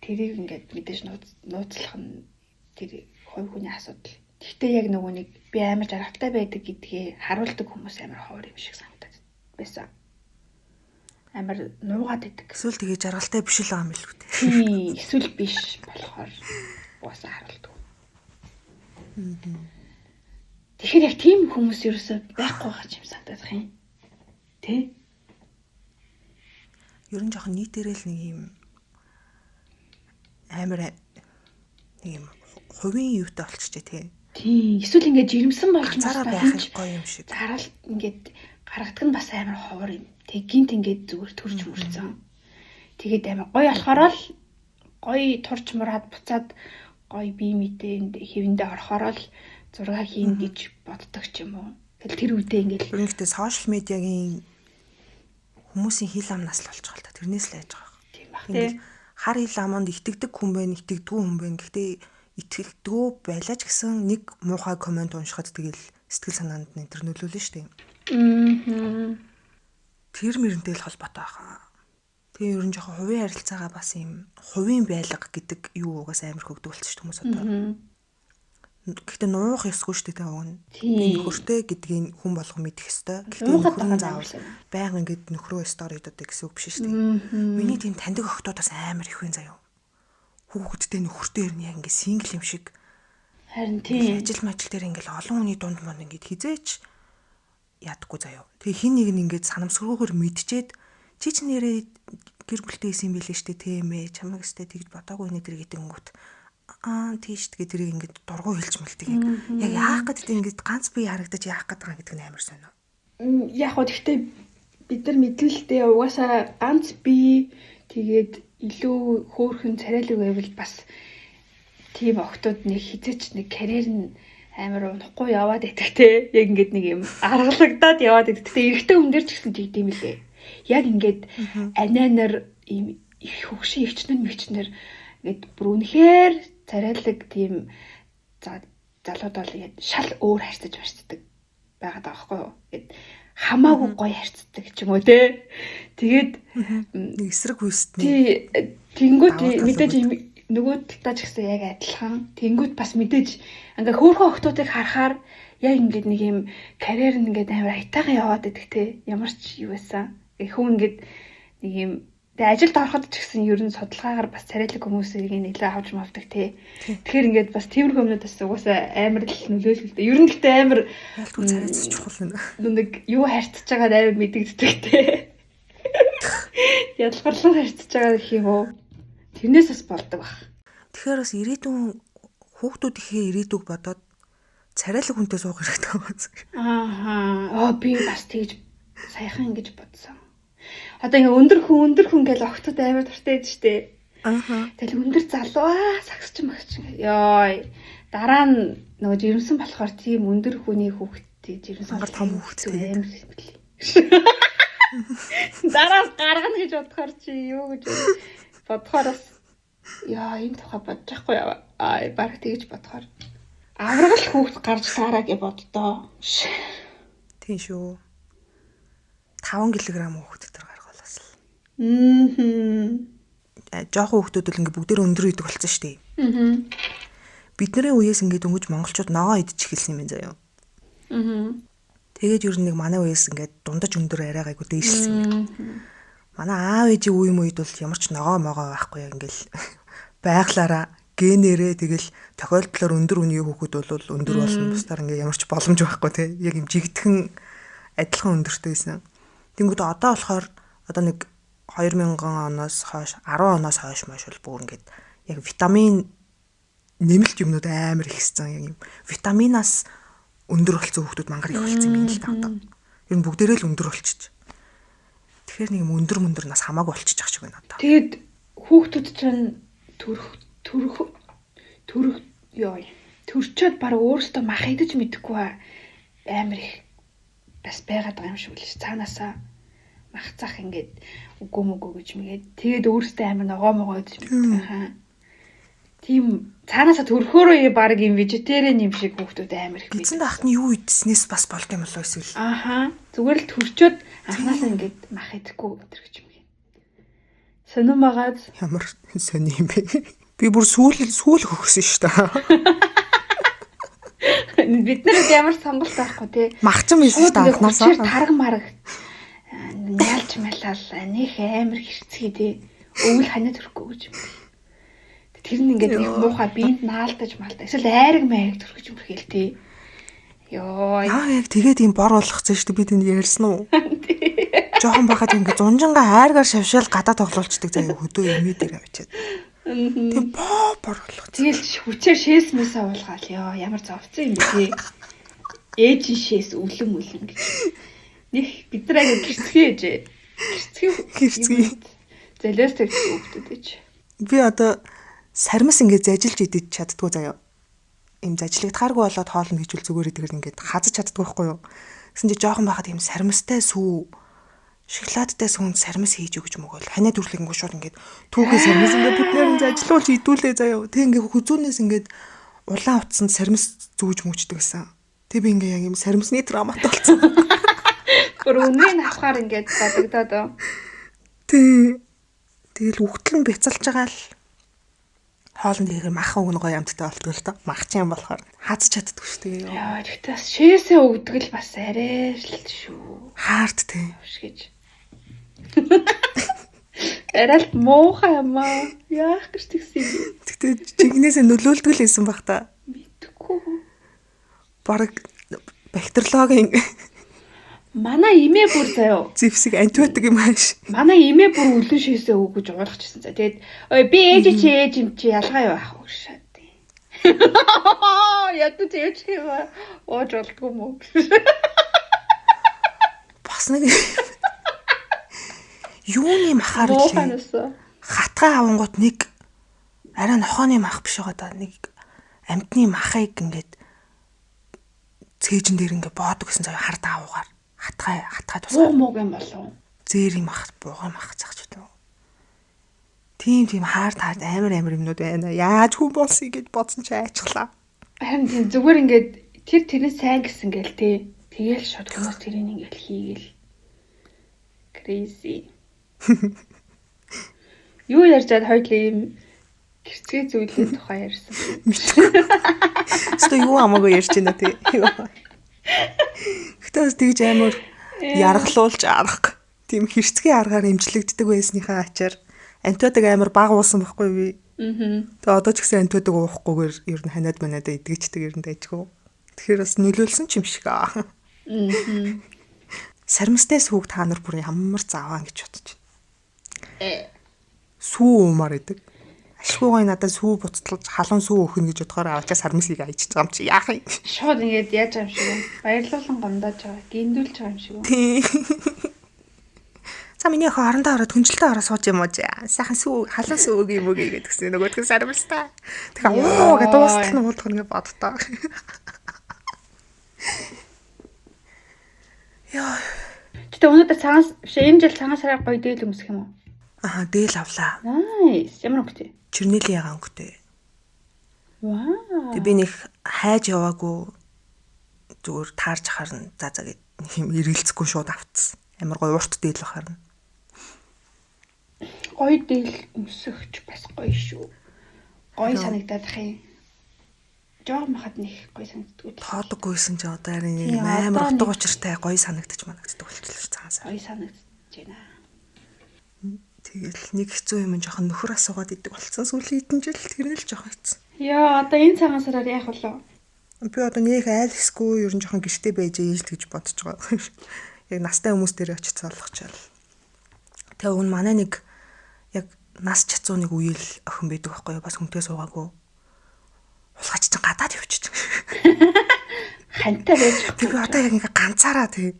Тэрийг ингээд мэдээж нууцлах нь тэр хувь хүний асуудал. Гэхдээ яг нөгөө нэг би амар жаргалтай байдаг гэдгээ харуулдаг хүмүүс амар ховор юм шиг санагдаад байсан. Амар нуугаад идэг. Эсвэл тэгээ жаргалтай биш л байгаа юм билүү те. Тийм, эсвэл биш болохоор угаасаа харуулдаг. Тэгэхээр яг тийм хүмүүс ерөөсөө байхгүй байгаа юм санагдах юм. Тэ? Ер нь жоохон нийтээрээ л нэг юм амар нэг юм хувийн юутай болчихжээ тий. Тийм. Эсвэл ингээд жирэмсэн болж ганцаараа байх гоё юм шиг. Зарал ингээд гаргадаг нь бас амар ховор юм. Тэг гинт ингээд зүгээр төрж мөрцөн. Тэгээд амар гоё болохоор л гоё турч мураад буцаад гоё бие мэдээнд хэвэндээ орохоор л зураг хийн гэж боддог ч юм уу. Тэгэл тэр үедээ ингээд Өөрөнгөтэй сошиал медиагийн хүмүүсийн хил амнаас л болж байгаа л та. Тэрнээс л айж байгаа. Тийм бах тий. Хар хил аманд итгэдэг хүн байна, итгэдэггүй хүн байна. Гэхдээ итгэдэггүй байлаа ч гэсэн нэг муухай комент уншихад тэгэл сэтгэл санаанд нь тэр нөлөөлнө шүү дээ. Мм. Тэр мөрөнтэй л холбоотой байхаа. Тэгээ ер нь жоохон хувийн харилцаагаа бас юм хувийн байлга гэдэг юу угаас амар хөгдөг болчих шүү хүмүүс одоо. Гэхдээ нуух ёсгүй шүү дээ уг нь. Нөхөртэй гэдгийг хүн болгон мэдэх ёстой. Гэхдээ нөхөр нь заавал байнга ингээд нөхрөө стори иддэг гэсэн үг биш шүү дээ. Миний тийм таньдаг охтууд бас амар их хүн заяа. Хүүхэдтэй нөхөртэй ер нь яг ингээд сингл юм шиг. Харин тийм. Ажил мажил дээр ингээд олон хүний дунд монд ингээд хизээч ядаггүй заяа. Тэгээ хин нэг нь ингээд санамсаргүйгээр мэдчихэд чи ч нэрээ гэр бүлтэй исэн юм билээ штэ тийм ээ чамайг өстэй тэгж бодоогүй нэ тэр гэдэг өнгөт аа тийш тэгээ тэрийг ингээд дургу хэлж мэлдэг яг яг яах гэдэг ингээд ганц бие харагдаж яах гээд байгаа гэдэг нь амар сонио. Яг гоо гэхдээ бид нар мэднэ л дээ угаасаа ганц бие тэгээд илүү хөөхөн царайлаг байвал бас тийм охтууд нэг хизээч нэг карьер нь амар унахгүй яваад идэх те яг ингээд нэг юм аргалагдаад яваад идэх. Гэтэ эрэгтэй хүн дээр ч гэсэн тэгдэм билээ. Яг ингээд анианаар ийм их хөгшин эгчнэр мэгчнэр ингээд бүр үнэхээр царайлаг тийм залууд бол ингээд шал өөр харьцаж марцдаг байгаад байгаа байхгүй юу? Ингээд хамаагүй гоё харьцдаг ч юм уу те. Тэгээд нэг эсрэг хүйстний. Тэнгүүт мэдээж нөгөө талдаа ч гэсэн яг адилхан. Тэнгүүт бас мэдээж ингээ хөөрхөн охтуудыг харахаар яг ингээд нэг юм карьер нь ингээд амар аятайхан яваад идэх те. Ямар ч юу байсан. Хүн ингээд нэг юм тэгээ ажилд ороход ч гэсэн ер нь судалгаагаар бас царайлаг хүмүүсийг нэлээ авч мавдаг те. Тэгэхээр ингээд бас тиймэрхүү юмнууд бас угаасаа амар л нөлөөлөл дээ. Ер нь гэхдээ амар ялтгүй царайц чухал нэ. Нэг юу харьцаж байгааг амар мэдэгддэг те. Ялгарлан харьцаж байгаа гэх юм уу? Тэрнээс бас болдог баг. Тэгэхээр бас ирээдүйн хүүхдүүд ихээ ирээдүг бодоод царайлаг хүнтэй суух хэрэгтэй байна. Ааха. Оо би бас тэгж саяхан ингэж бодсон. Одоо ингээ өндөр хүн гэж охтууд амар дуртай байдаг штэ. Ааха. Тэгэл өндөр залуу аа сагсч магч ингээ. Йой. Дараа нь нөгөө жирэмсэн болохоор тийм өндөр хүний хүүхдтэй жирэмсэн болохоор том хүүхдтэй амар юм билий. Дараа нь гаргана гэж бодохоор чи юу гэж бодохоор бас яа энэ тухай бодож байхгүй яа. Аа баг тэгж бодохоор аврагал хүүхд гарч таараа гэж боддоо. Тийм шүү. 5 кг хүүхд төр гаргалаас л. Жохон хүүхдүүд л ингээ бүгдээр өндөр идэг болсон шүү дээ. Бидний үеэс ингээд дөнгөж монголчууд ногоо идчих эхэлсэн юм заяа. Тэгээд ер нь нэг манай үеэс ингээд дундаж өндөр арай гайгүй дээшилсэн юм. Манай аав ээжийн үе мүйд бол ямар ч ногоо могоо байхгүй ингээл байглаараа генээрээ тэгэл тохиолдлоор өндөр үний хүүхэд бол өндөр болно. Бусдаар ингээ ямар ч боломж байхгүй те. Яг юм жигдхэн адилхан өндөртэй байсан. Тэнгүүд одоо болохоор одоо нэг 2000 оноос хойш 10 оноос хойш маш бол бүр ингээд яг витамин нэмэлт юмнууд амар ихсэн. Яг юм витаминаас өндөр болсон хүүхдүүд мангар их болсон юм л да одоо. Ер нь бүгдээрээ л өндөр болчих. Тэгэхээр нэг юм өндөр мөндөр нас хамаагүй болчих шиг байна одоо. Тэгээд хүүхдүүд чинь төрчөөд баг өөрөөсөө мах идэж мэдэхгүй амар их бас байгаад байгаа юм шиг л ш. Цаанаасаа мах цах ингээд үгүй мөгөө гэж мэгээд тэгээд өөрөөсөө амар ногоо могоо идэж мэддэг хаа. Тийм цаанаасаа төрхөөрөө баг юм вегетариан юм шиг хүүхдүүд амар их. Эцэнд ахт нь юу идснээс бас болд юм болоо эсвэл. Ааха. Зүгээр л төрчөөд анхнаасаа ингээд мах идэхгүй өдр гэж юм. Сонин байгаад ямар сони юм бэ? Би бүр сүүл хөхсөн шүү дээ. Бид нар ямар сонголт байхгүй тий. Махчин байсан шүү дээ анхнаасаа. Тараг мараг ялж малал нэх амар хэрцгий тий. Өвөл ханаа төрөхгүй гэж юм. Тэр нь ингээд их муухай биед наалдаж малдаа. Эсвэл айраг майраг төрөх юм хэрхэл тий. Йоо. Аа яг тэгээд юм бор болгоцсон шүү дээ. Би тэнд ярьсан уу? Жохон байхад ингээд зунжингаа хайргаар шавшаал гадаа тоглуулцдаг заяа хөдөө эмээ дээр авчиад. Тэг бор болгоцсон. Тэгэл хүчээр шээс мэсээ уулгаал. Йоо ямар зовцсон юм бэ тий. Ээж шээс өлөн өлөн гэж. Них бид нар аяга гэрцгий ээжээ. Гэрцгий. Золиос тэгж хүүхдүүд ээж. Би одоо сармис ингээд зажилж идэж чаддгүй заяа. Им зажлагдахааргүй болоод хоолно гэж үл зүгээр идэгээр ингээд хазаж чаддгүй байхгүй юу. Гэсэн чи жоохон байхад ийм сармистай сүү шоколадтай сүүнд сармис хийж өгч мөгөөл. Ханаа төрлөг ингээд шууд ингээд түүхээ сармис ингээд бүгдээр нь зажлуулж идүүлээ заяа. Тэг ингээд хүзүүнээс ингээд улаан утсанд сармис зүүж мүчдэг гэсэн. Тэг би ингээд яг ийм сармисны травмат болсон. Гөр үннийг авахаар ингээд бодогдоод. Тий. Тэгэл үхтэл нь бяцалж байгаа л хоолнд ихээр мах өгнө гоё амттай болтгоо л доо. Мах ч юм болохоор хаз чаддгүй шүү дээ. Яа, тэгтээ бас шээсээ өгдөг л бас арай л шүү. Хаард тий. Гэж. Арай л муухай юм аа. Яах гэж тэгсэн юм. Тэгтээ жигнэсээ нөлөөлдөг л байсан бах та. Мэдгүй. Бараг бактериологийн Манай эмээ бүр заяо. Зэвсэг антибиотик юм ааш. Манай эмээ бүр өлөн шээсээ өгөж уулгачихсан за. Тэгээд ой би ээж чи ээж юм чи ялгаа юу ах вэ шат. Ядуу ээж юм ууж болдгоо мó. Бас нэг юуны махаар лээ. Хатгаа авангууд нэг арай нохооны мах биш байгаа да. Нэг амтны махыг ингээд цээжин дээр ингээд боодог гэсэн заяа хар даавуугаар хатгаа тусгаа. Бууг мууг юм болов. Зээр юм ах, буугын мах зах ч гэдэг. Тийм хаар таад амар юмнууд байна. Яаж хүн болсон гэж бодсон чи айчглаа. Харин тийм зүгээр ингээд тэр тэрний сайн гэсэн гээл те. Тэгээл шууд хүмүүс тэрийг ингээд хийгээл. Crazy. Юу ярьж чад хоёул ийм гэрцгээ зүйлийн тухай ярьсан. Өстө юу хамаагүй ярьж байна тий. Гэтэ бас тэгж амар яргалуулж арга. Тийм хэрцгий аргаар имжлэгддэг байсныхаа ачаар антибиотик амар бага уусан байхгүй би. Тэгээ одоо ч гэсэн антибиотик уухгүйгээр ер нь ханиад манадаа идгэждэг ер нь дайжгүй. Тэгэхээр бас нөлөөлсөн ч юм шиг аа. Сармстай сүүг та нар бүр ямар заваа гэж бодож байна. Сүү уумаар идэг. Ашгүй гой надад сүү буцталж халуун сүү өөхнө гэж бодохоор авчаа сармсыг айчиж байгаа юм чи яах юм. Шууд ингээд яаж байгаа юм шиг вэ? Баярлуулан гомдоож байгаа, гиндүүлж байгаа юм шиг үү? Тийм. За миний охин орондоо ороод хүнжилтээ ороо сууж юм уу? Сайхан сүү, халуун сүү өгье юм уу гэдгсэн нөгөөдг нь сармстай. Тэгэхээр оо гэдэг дуустал нь уулах нэгэ боддоо. Яа. Гэтэ өнөөдөр цагаан биш энэ жил цагаан сараар гоё дээл өмсөх юм уу? Аа, дээл авлаа. Nice. Ямар өнгөтэй? Чернили ягаан өнгөтэй. Вау. Тэг би нэг хайж яваагүй зүгээр таарч харна. За за гэд юм эргэлзэхгүй шууд автсан. Амар гоё урт дээл бахарна. Гоё дээл өмсөхч бас гоё шүү. Гоё санагдаад ах юм. Жоо махад нэг гоё санагддаггүй. Тоодоггүйсэн чи одоо харин амар утга учиртай гоё санагдчих манагддаг болчихлоо шүү цагаан сар. Гоё санагдаж байна. Тэгэл нэг хэцүү юм жоохон нөхөр асуугаад идэг болсон сүүлийн хэдэн жил тэр нь л жоохон хэцүү. Яа, одоо энэ цагаан сараар яах вэ? Би одоо нэг айл хэсгүй ер нь жоохон гэрте байж ийл гэж бодож байгаа. Яг настай хүмүүс дээр очиж цоолгочаал. Тэгээ уг нь манай нэг яг нас чацуу нэг үеэл охин байдаг байхгүй юу? Бас хүнтэй суугаагүй. Хулгайч чинь гадаад явчих. Хантай байж. Тэг би одоо яг ингээ ганцаараа тэг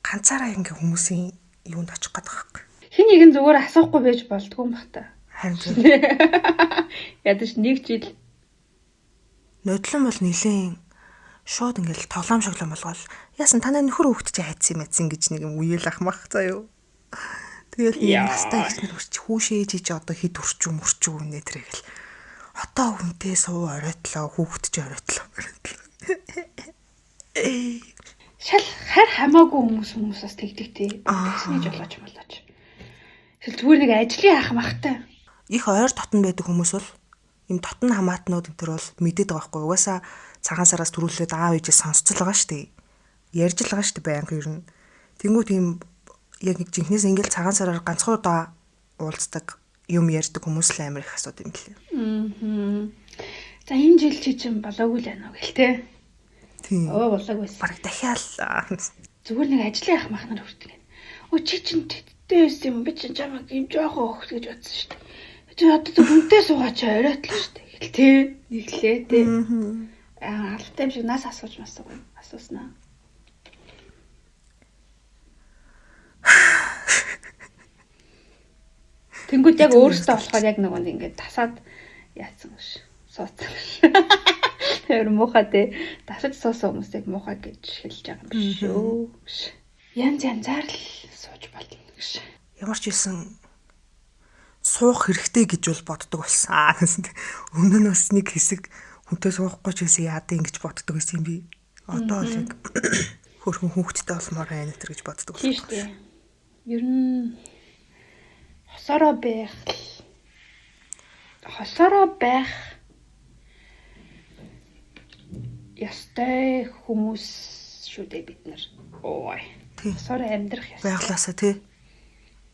ганцаараа ингээ хүмүүсийн юунд очих гээд байгаа байхгүй. Хин нэгэн зүгээр асуухгүй байж болдгоо юм бах та. Харин тийм. Ядаж нэг жил нодлон бол нилээн шууд ингээл тоглоом шоглоом болгоол. Яасан танай нөхөр хөөхт чи хайцсан юм айцсан гэж нэг юм үеэл ахмах заа юу. Тэгэл нэг настай ихнэр хүрч хүүшээж чи одоо хэд хүрчүү мөрчүү нэ тэрэгэл. Одоо хүнтэй суу оройтлоо хүүхэд чи оройтлоо. Шал хар хамаагүй хүмүүс бас тэгдэг тий. Тэгсний жолооч молооч. Эсвэл зүгээр нэг ажлын ах махтай. Их ойр дотн байдаг хүмүүс бол им дотн хамаатнууд энэ төр бол мэдээд байгаа байхгүй. Угаасаа цагаан сараас түрүүлээд аав ээжээ сонсцол байгаа шүү дээ. Ярьж л байгаа шүү дээ байнга ер нь. Тэнгүүт ийм яг жинхнээс ингээл цагаан сараар ганцхан удаа уулздаг юм ярьдаг хүмүүс л амар их асуудаг юм лээ. За энэ жил чи чинь болоогүй л байна уу гэл те. Тийм. Оо болоогүй байсан. Бараг дахиад зүгээр нэг ажлын ах мах нар хүртэн. Өө чи чинь тэттэй байсан юм би чинь чамайг юм жоохон хөөхт гэж бодсон шүү дээ. Чи одоо зөв хүнтэй суугаа чи оройтлоо шүү дээ. Гэл те. Нэглээ те. Аа алтай юм шиг нас асууж масуугүй. Асууснаа. Тэнгүүд яг өөрөөсөө болохоор яг нөгөө нэг ингээд тасаад яатсан гэж сууцсан гэж. Тэр муухай те. Тасаж суусан хүмүүсийг муухай гэж хэлж байгаа юм биш шүү. Янз янзаар л сууж болно гэж. Ямар ч хэлсэн суух хэрэгтэй гэж бол боддог болсон. Өмнө нь бас нэг хэсэг хүнтэй суухгүй ч гэсэн яад ингэж боддог байсан юм би. Одоо л яг Хөөрхөн хүүхэдтэй болмоор байна тэр гэж боддог. Тийм шүү дээ. Ер нь хосороо байх хосороо байх ёстой хүмүүс шүү дээ бид нар. Ой. Хосороо амьдрах ёстой. Байглаасаа тий.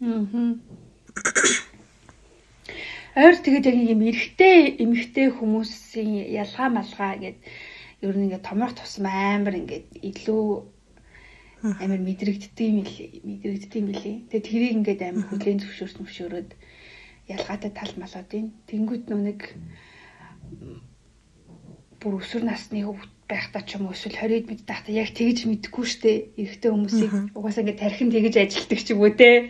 Аа. Ойр тэгээд яг юм эрэгтэй эмэгтэй хүмүүсийн ялгаа малгаа гээд ер нь ингээд томрох тусам амар ингээд илүү амар мэдрэгддэг юм лээ. Мэдрэгддэг юм лээ. Тэгээд тэрийг ингээд амар хүлээн зөвшөөрс мөшөөрөөд ялгаатай тал малууд юм. Тэнгүүд нөө нэг бүр өсвөр насны хүүхэд байхдаа ч юм уу эсвэл 20-д мэд байхдаа яг тэгж мэдэхгүй штэ. Эрэгтэй хүмүүсийг угаасаа ингээд тархин тэгж ажилтдаг ч юм уу те.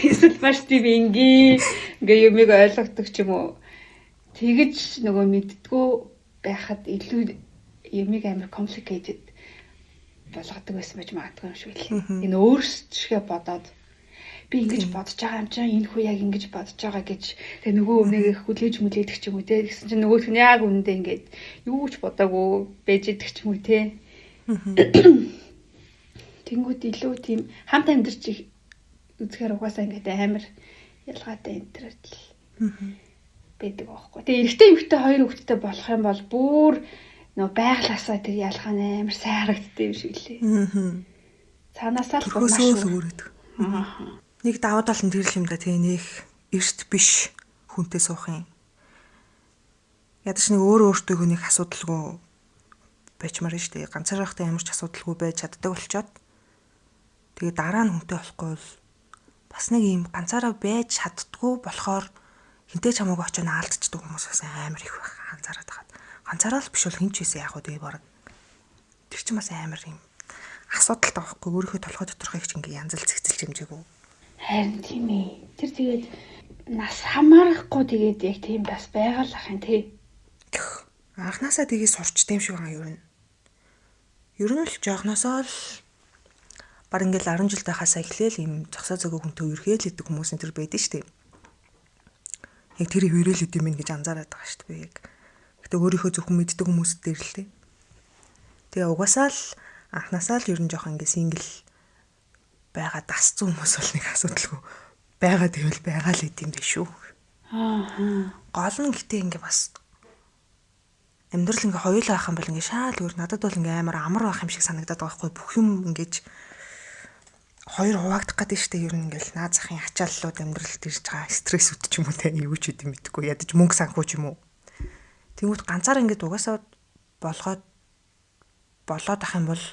Эсвэл маш тийм энгийн ингээ юмыг ойлгодог ч юм уу. Тэгж нөгөө мэддгүү байхад илүү юмыг амар complicated болгодог байсан байж магадгүй юм шиг лээ. Энэ өөрсдөө бодоод би ингэж бодож байгаа юм чинь энэ хүү яг ингэж бодож байгаа гэж тэгээ нөгөө өмнөг хүлээж мүлээдэг ч юм уу те. Тэгсэн чинь нөгөөх нь яг үнэндээ ингээд юу ч бодоагүй байж идэг ч юм уу те. Тэнгүүд илүү тийм хамт амьдарч үзэхээр угаасаа ингээд амар ялгаатай энэ төр л байдаг аахгүй. Тэгээ эрэгтэй эмэгтэй хоёр хүүхэдтэй болох юм бол бүр нөгөө байглаасаа тэр ялгаа нь амар сайн харагддаг юм шиг лээ. Цаанаасаа л маш өөр өгдөг. Аа. Нэг давуу тал нь тэр л юм да тий нэг эрт биш хүнтэй суух юм. Ядаж нэг өөрөө өөртөөгөө нэг асуудалгүй байчмаар нь шүү дээ. Ганцаараа байхдаа ямар ч асуудалгүй байж чаддаг болчоод тэгээ дараа нь хүнтэй болохгүй бол бас нэг юм ганцаараа байж чаддгүй болохоор хинтээ ч хамаагүй очиж наалдчихдаг хүмүүс бас амар их байх ганцаараа тахад. Ганцаараа л биш бол хин ч байсан яг уу тэгээ баг. Тэр чинь бас амар юм асуудалтай байхгүй өөрийнхөө толгой доторхыг ч ингээ янзал зэгцэлж хэмжээгүй. Харин тийм ээ. Тэр тэгээд нас хамаарахгүй тэгээд яг тийм бас байгаа л ах юм тий. Анхнаасаа тэгээ сурчтай юм шиг байгаа юм. Ер нь л жоохносоо л баг ингээл 10 жил байхасаа эхлээл юм зогсоо зөгөө хүнтэй үерхээл идэг хүмүүс энэ төр байдэн штэ. Яг тэр үерэл идэм юм гэж анзаараад байгаа штэ би яг. Гэтэ өөрийнхөө зөвхөн мэддэг хүмүүс дээр л тий. Тэгээ угаасаа л анхнаасаа л ер нь жоох ингээ сингл байгаа дасцсан хүмүүс бол нэг асуудалгүй байгаа тэгвэл байгаа л идэм биш үү. Аа. Гол нь гэтээ ингээ бас амьдрал ингээ хоёулаа ах юм бол ингээ шаал өөр надад бол ингээ амар амар байх юм шиг санагдаад байгаа байхгүй бүх юм ингээд хоёр хуваагдах гэдэг шүү дээ. Ер нь ингээл наа захын ачааллууд амьдралд ирж байгаа стрессүүд ч юм уу те юу ч гэдэм мэдэхгүй ядаж мөнгө санхүү ч юм уу. Тэнгүүт ганцаар ингээд угаасаа болгоод болоод ах юм бол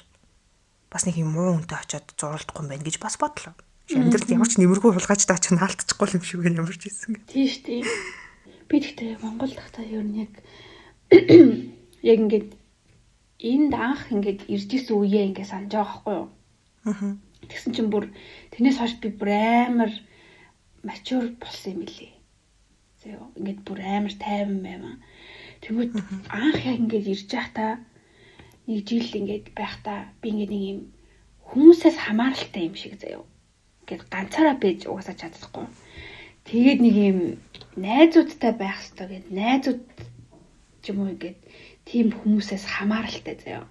бас нэг юм муу хүнтэй очиод зурулдахгүй юм байна гэж бас бодлоо. Амьдралд ямар ч нэмэргүй хулгайч таа ч наалтчихгүй юм шиг байна ямар ч байсан. Тийм шүү дээ. Би тэгтээ Монгол тахта ер нь яг яг ингээд энд анх ингээд ирж исэн үеэ ингээд санаж байгаа байхгүй юу? Аа. Тэгсэн чинь бүр тэрнээс хойш би бүр амар mature болсон юм билий. Зөө ингээд бүр амар тайван байван. Тэгвэл анх яг ингээд ирж байхдаа нэг жил ингээд байхдаа би ингээд нэг юм хүмүүсээс хамааралтай юм шиг заяа. Ингээд ганцаараа байж угаасаа чадахгүй. Тэгээд нэг юм найзуудтай байх хэрэгтэй гээд найзууд ч юм уу ингээд тийм хүмүүсээс хамааралтай заяа.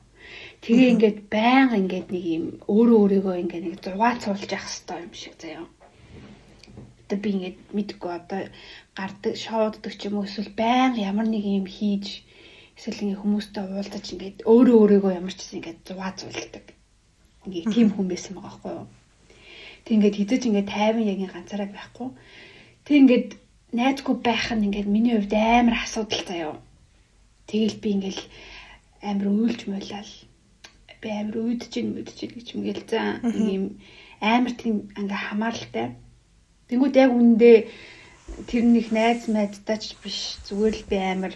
Тэгээ ингээд байнга ингээд нэг юм өөрөө өөрийгөө ингээд нэг зугаацуулж явах хэрэгтэй юм шиг заяа. Одоо би ингээд мэдгүй одоо гардаг шоуддаг ч юм уу эсвэл байнга ямар нэг юм хийж эсвэл ингээд хүмүүстэй уулзаж ингээд өөрөө өөрийгөө ямар ч гэсэн ингээд зугаацуулдаг. Ингээд тийм хүн байсан байгаа байхгүй юу. Тэг ингээд хизэж ингээд тайван яг ганцаараа байхгүй. Тэг ингээд найзгүй байх нь ингээд миний хувьд амар асуудал заяа. Тэгэл би ингээд амар уйлж муулаад би амар үүдэж ин мүдэж ин гэж мгээл заа нэг юм амар тийм ингээ хамааралтай. Тэнгүүд яг үүндээ тэр нэг найз майдтай ч биш зүгээр л би амар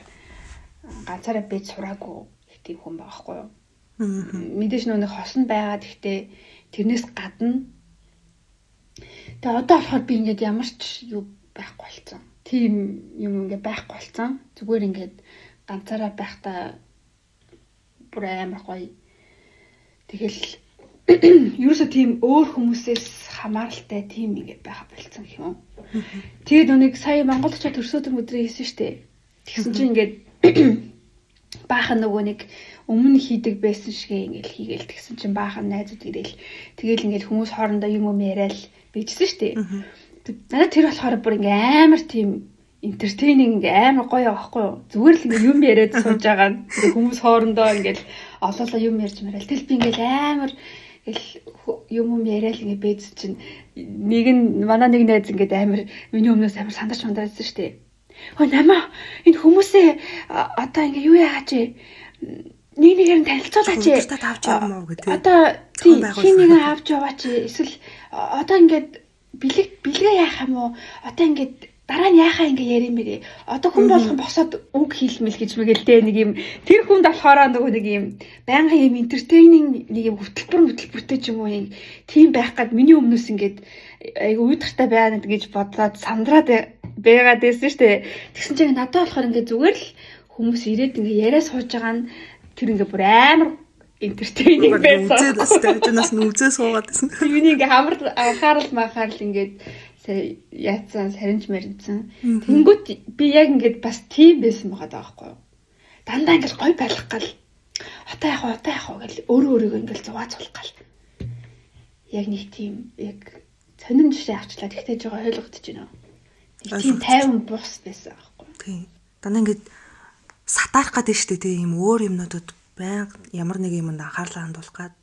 ганцаараа байж сураагүй их тийм хүн байгаа хгүй юу. Мэдээж нөө нэг хос нь байгаа гэхдээ тэрнээс гадна тэгээ одоо болохоор би ингээд ямар ч юу байхгүй болсон. Тийм юм ингээ байхгүй болсон. Зүгээр ингээд ганцаараа байхдаа бүр амар гоё. Тэгэл ерөөсөө тийм өөр хүмүүсээс хамааралтай тийм ингээд байгаа болцсон гэх юм уу. Тэгээд нүг сая Монголд очиод төрсөдөр мөдрөө хийсэн штэ. Тэгсэн чинь ингээд баахан нөгөө нэг Өмнө хийдэг байсан шигээ ингээл хийгээл тэгсэн чинь баахан найзууд ирээл тэгэл ингээл хүмүүс хоорондоо юм юм яриад байжсэн шүү дээ. Надад тэр болохоор бүр ингээ амар тийм entertaining ингээ амар гоё байхгүй юу? Зүгээр л ингээ юм яриад сууж байгаа нь ингээ хүмүүс хоорондоо ингээл олоолаа юм ярьж мараал. Тэгэл би ингээл амар ингээл юм юм яриад ингээ бэз чинь нэг нь манай нэг найз ингээд амар миний өмнөөс амар сандарч мандаадсан шүү дээ. Хөө намаа энэ хүмүүсээ одоо ингээ юу яагач нэг нэгээр нь танилцуулаач. Өдөртөө авч явмаа гэдэг. Одоо тий хин нэгэн авч яваач эсвэл одоо ингээд бэлэг бэлгээ яах юм уу? Одоо ингээд дараа нь яхаа ингээ ярим мэрэ. Одоо хүн болгон босоод үг хэлмэл гэж мэгэл тэ нэг юм тэр хүнд болохоор нөгөө нэг юм байнгын юм entertaining нэг юм хөтөлбөр хөтөлбөртэй ч юм уу юм тийм байх гад миний өмнөөс ингээд айгу уйдгартай байна гэж бодлоод сандраад байгаад байсан шүү дээ. Тэгсэн чинь надад болохоор ингээ зүгээр л хүмүүс ирээд ингээ яриа сууж байгаа нь тэр ингээ бүр амар entertaining байсан. Үзээд бас хажуунаас нь үзээ суугаад байсан. Миний ингээ хамар анхаарал махаарал ингээд сая яатсан саринж маринцсан. Тэнгүүт би яг ингээд бас тийм байсан байгаа даахгүй юу. Дандаа ингээд гой байх гал одоо яах вэ одоо яах вэ гэл өөрөө өөрийгөө ингээд зугаацуулах гал. Яг нэг тийм яг сонин жишээ авчлаа. Тэгтээ жоо ойлгогдож байна. Нэг тийм тайван бус байсан аахгүй. Тийм. Дандаа ингээд сатаарах гэдэг шүү дээ тийм өөр юмнуудад байнга ямар нэг юмд анхаарлаа хандуулах гад.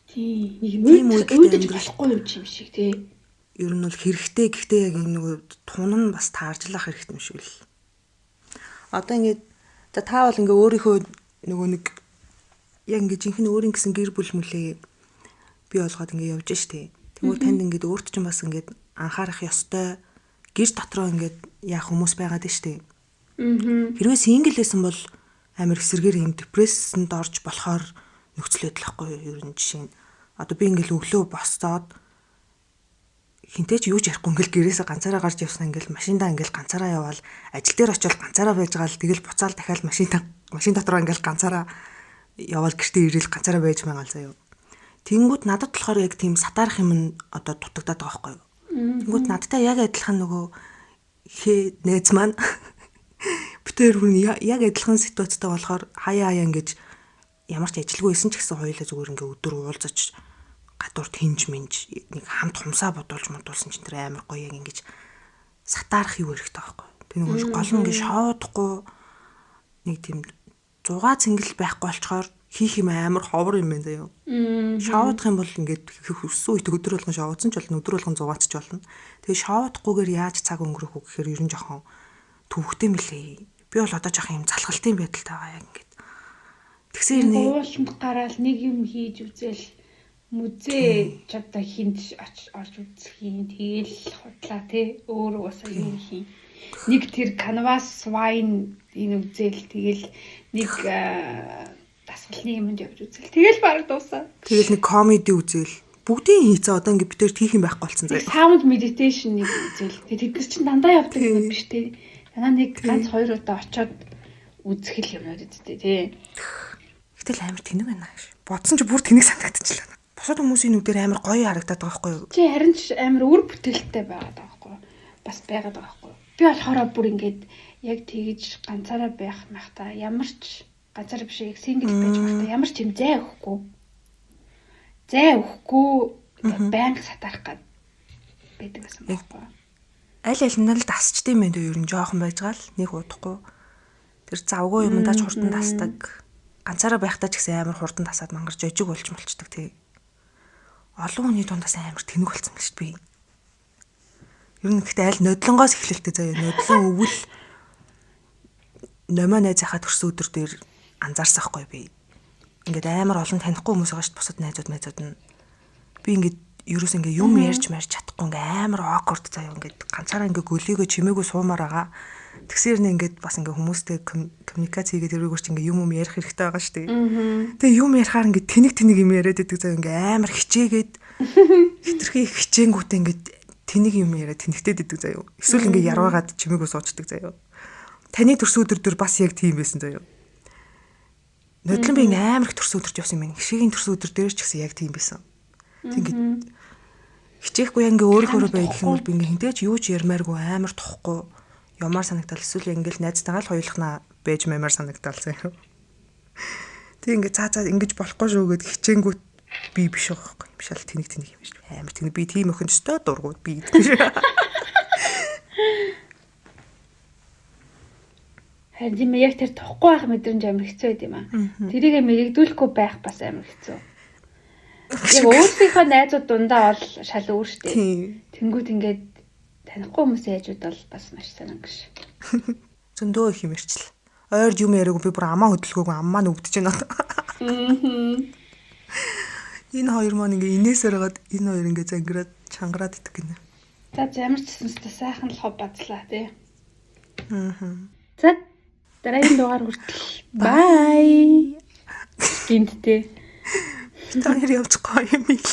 Тийм. Нэг юм үүдэж болохгүй юм шиг тий. Ер нь бол хэрэгтэй гэхдээ яг энэ нөгөө тун нь бас тааржлах хэрэгтэй юм шиг л. Одоо ингээд за та бол ингээ өөрийнхөө нөгөө нэг яг ингээ жинхэнэ өөрийн гэсэн гэр бүл мүлээ бий болгоод ингээ явж штэ. Тэгвэл танд ингээд өөрт чинь бас ингээд анхаарах ёстой гэр дотроо ингээд яах хүмүүс байгаад штэ. Хэрвээ single байсан бол амар эсэргээр юм депрессэнд орж болохоор нөхцөл байдал ахгүй юу ер нь жишээ нь. Одоо би ингээл өглөө босцоод хинтээ ч юу ч ярихгүй ингээл гэрээсээ ганцаараа гарч явсан ингээл машиндаа ингээл ганцаараа яваал ажил дээр очивол ганцаараа байж байгаа л тэгэл буцаал дахиад машин дотроо ингээл ганцаараа яваал гэртээ ирээл ганцаараа байж байгаа л заяа. Тэнгүүд надад болохоор яг тийм сатаарах юм нь одоо дутагдаад байгаа байхгүй юу. Тэнгүүд надтай яг адилхан нөгөө хээ найз маань битээр хүн яг адилхан ситуацтай болохоор хаяа хаяа ингэж ямар ч ажилгүй байсан ч гэсэн хоёулаа зүгээр ингээ өдөр уулзаж гадуур тэнж минж нэг хамт хумсаа бодуулж модуулсан чинь тэр амар гоё яг ингэж сатаарах юу хэрэгтэй байхгүй. Тэр нэг гол нь ингээ шоудахгүй нэг тийм зугаа цэнгэл байхгүй болчоор хийх юм амар ховор юм байна заяа. Шоудах юм бол ингээд өссөн үед өдөр болгон шоудсан ч болно, өдөр болгон зугаацч болно. Тэгээ шоудахгүйгээр яаж цаг өнгөрөх үү гэхээр ер нь жоохон төвхтэй мөлий. Би бол одоо жоохон юм залхалтын байдалтай байгаа яг ингээд. Тэгсээр нэ ууланд гараал нэг юм хийж үзэл музей ч одоо хинт орж үзэх юм. Тэгэл худлаа тий өөр уусаа юм хий. Нэг тэр canvas wine энэ үзэл тэгэл нэг дасгалны юмд явж үзэл. Тэгэл бараг дуусаа. Тэгэл нэг комеди үзэл. Бүгдийн хийцээ одоо ингээд бид тэр хийх юм байхгүй болсон заяа. Sound meditation нэг үзэл. Тэгээ тэд нар чинь дандаа явдаг юм биш тий. Дандаа нэг ганц хоёр удаа очиод үзэх л юмнууд үсттэй тий. Гэтэл амар тэнэг байна. Бодсон чи бүр тэнэг санагдчихлаа. Бусад хүмүүсийн нүдээр амар гоё харагдаад байгаа байхгүй юу? Чи харин ч амар үр бүтээлтэй байгаад байгаа байхгүй юу? Бас байгаад байгаа байхгүй юу? Би болохоор бүр ингээд яг тэгж ганцаараа байх махта ямар ч ганцаараа биш яг single байж байхдаа ямар ч юм зай өгөхгүй. Зай өгөхгүй байнга сатарах гад байдаг байсан байхгүй юу? Аль аль нь л дасчдсан юм байна дөө ер нь жоохон байж байгаа л нэг удахгүй. Тэр завгүй юмдаа ч хурдан дасдаг. Ганцаараа байхдаа ч гэсэн амар хурдан дасаад мангарч ожиг болж молчдаг тий. Олон хүний дундаас амар тэнэг болсон юм шүү би. Ер нь гэхдээ аль нодлонгоос эхлэлтэй заяа. Нодлон өвөл номоо найзынхаа төрсөн өдөр дээр анзаарсан хгүй би. Ингээд амар олон танихгүй хүмүүс байгаа шүү дээ бусад найзууд нь. Би ингээд ерөөс ингээ юм ярьж марж чадахгүй ингээ амар awkward заяа ингээд ганцаараа ингээ гөлийгөө чимээгүй суумаар байгаа. Тэгсээр нэ ингээд бас ингээ хүмүүстэй коммуникац хийгээд тэрүүгээр чи ингээ юм ярих хэрэгтэй байгаа шүү дээ. Тэгээ юм ярихаар ингээ тэнэг тэнэг юм яриад байдаг заяа ингээ амар хичээгээд хитрхи хичээнгүүтээ ингээ тэнэг юм яриад тэнэгтээд идэг заяа. Эсвэл ингээ ярваагаад чимээгүй суучдаг заяа. Таны төрсөн өдөр дээр бас яг тийм байсан заяа. Нодлон би ингээ амар их төрсөн өдөрт явсан юм байна. Гişгийн төрсөн өдөр дээр ч гэсэн яг тийм байсан. Тэг ингээ хичээхгүй ингээ өөрөөхөө бай гэх юм бол би ингээ хинтээ ч юу ч ярмааргүй амар тухгүй ямаар санагдал эсвэл ингээл найзтайгаа л хоёулахнаа байж маймаар санагдал заяа. Тэг ингээ цаа цаа ингэж болохгүй шүү гэд хичээнгүүт би биш байгаа байхгүй. Шал тэнэг тэнэг юм шиг. Амар тэнэг би тийм охин өстой дургуй би гэдэг. Харин тийм яг тэр тухгүй байх мэдрэмж амар хэцүү байд юм аа. Тэрийг мэрэгдүүлэхгүй байх бас амар хэцүү. Яг өөрсдийнхөө найзууд дундаа бол шал өөр штэ. Тэнгүүд ингээд танихгүй хүмүүсийн хажууд бол бас маш сонин гэж. Зөндөө их юм ярьчлаа. Ойр юм яриаг би бүр амаа хөдөлгөөгүй аммаа нүгдэж байна. Энэ хоёр маань ингээ инээсээр хагаад энэ хоёр ингээ зангираад чангараад идэх гинэ. За ямар ч гэсэн өстө сайхан л хов базлаа тий. За дараагийн дугаар хүртэл bye. Гинттэй. Та хоёр явчихгүй юм ил.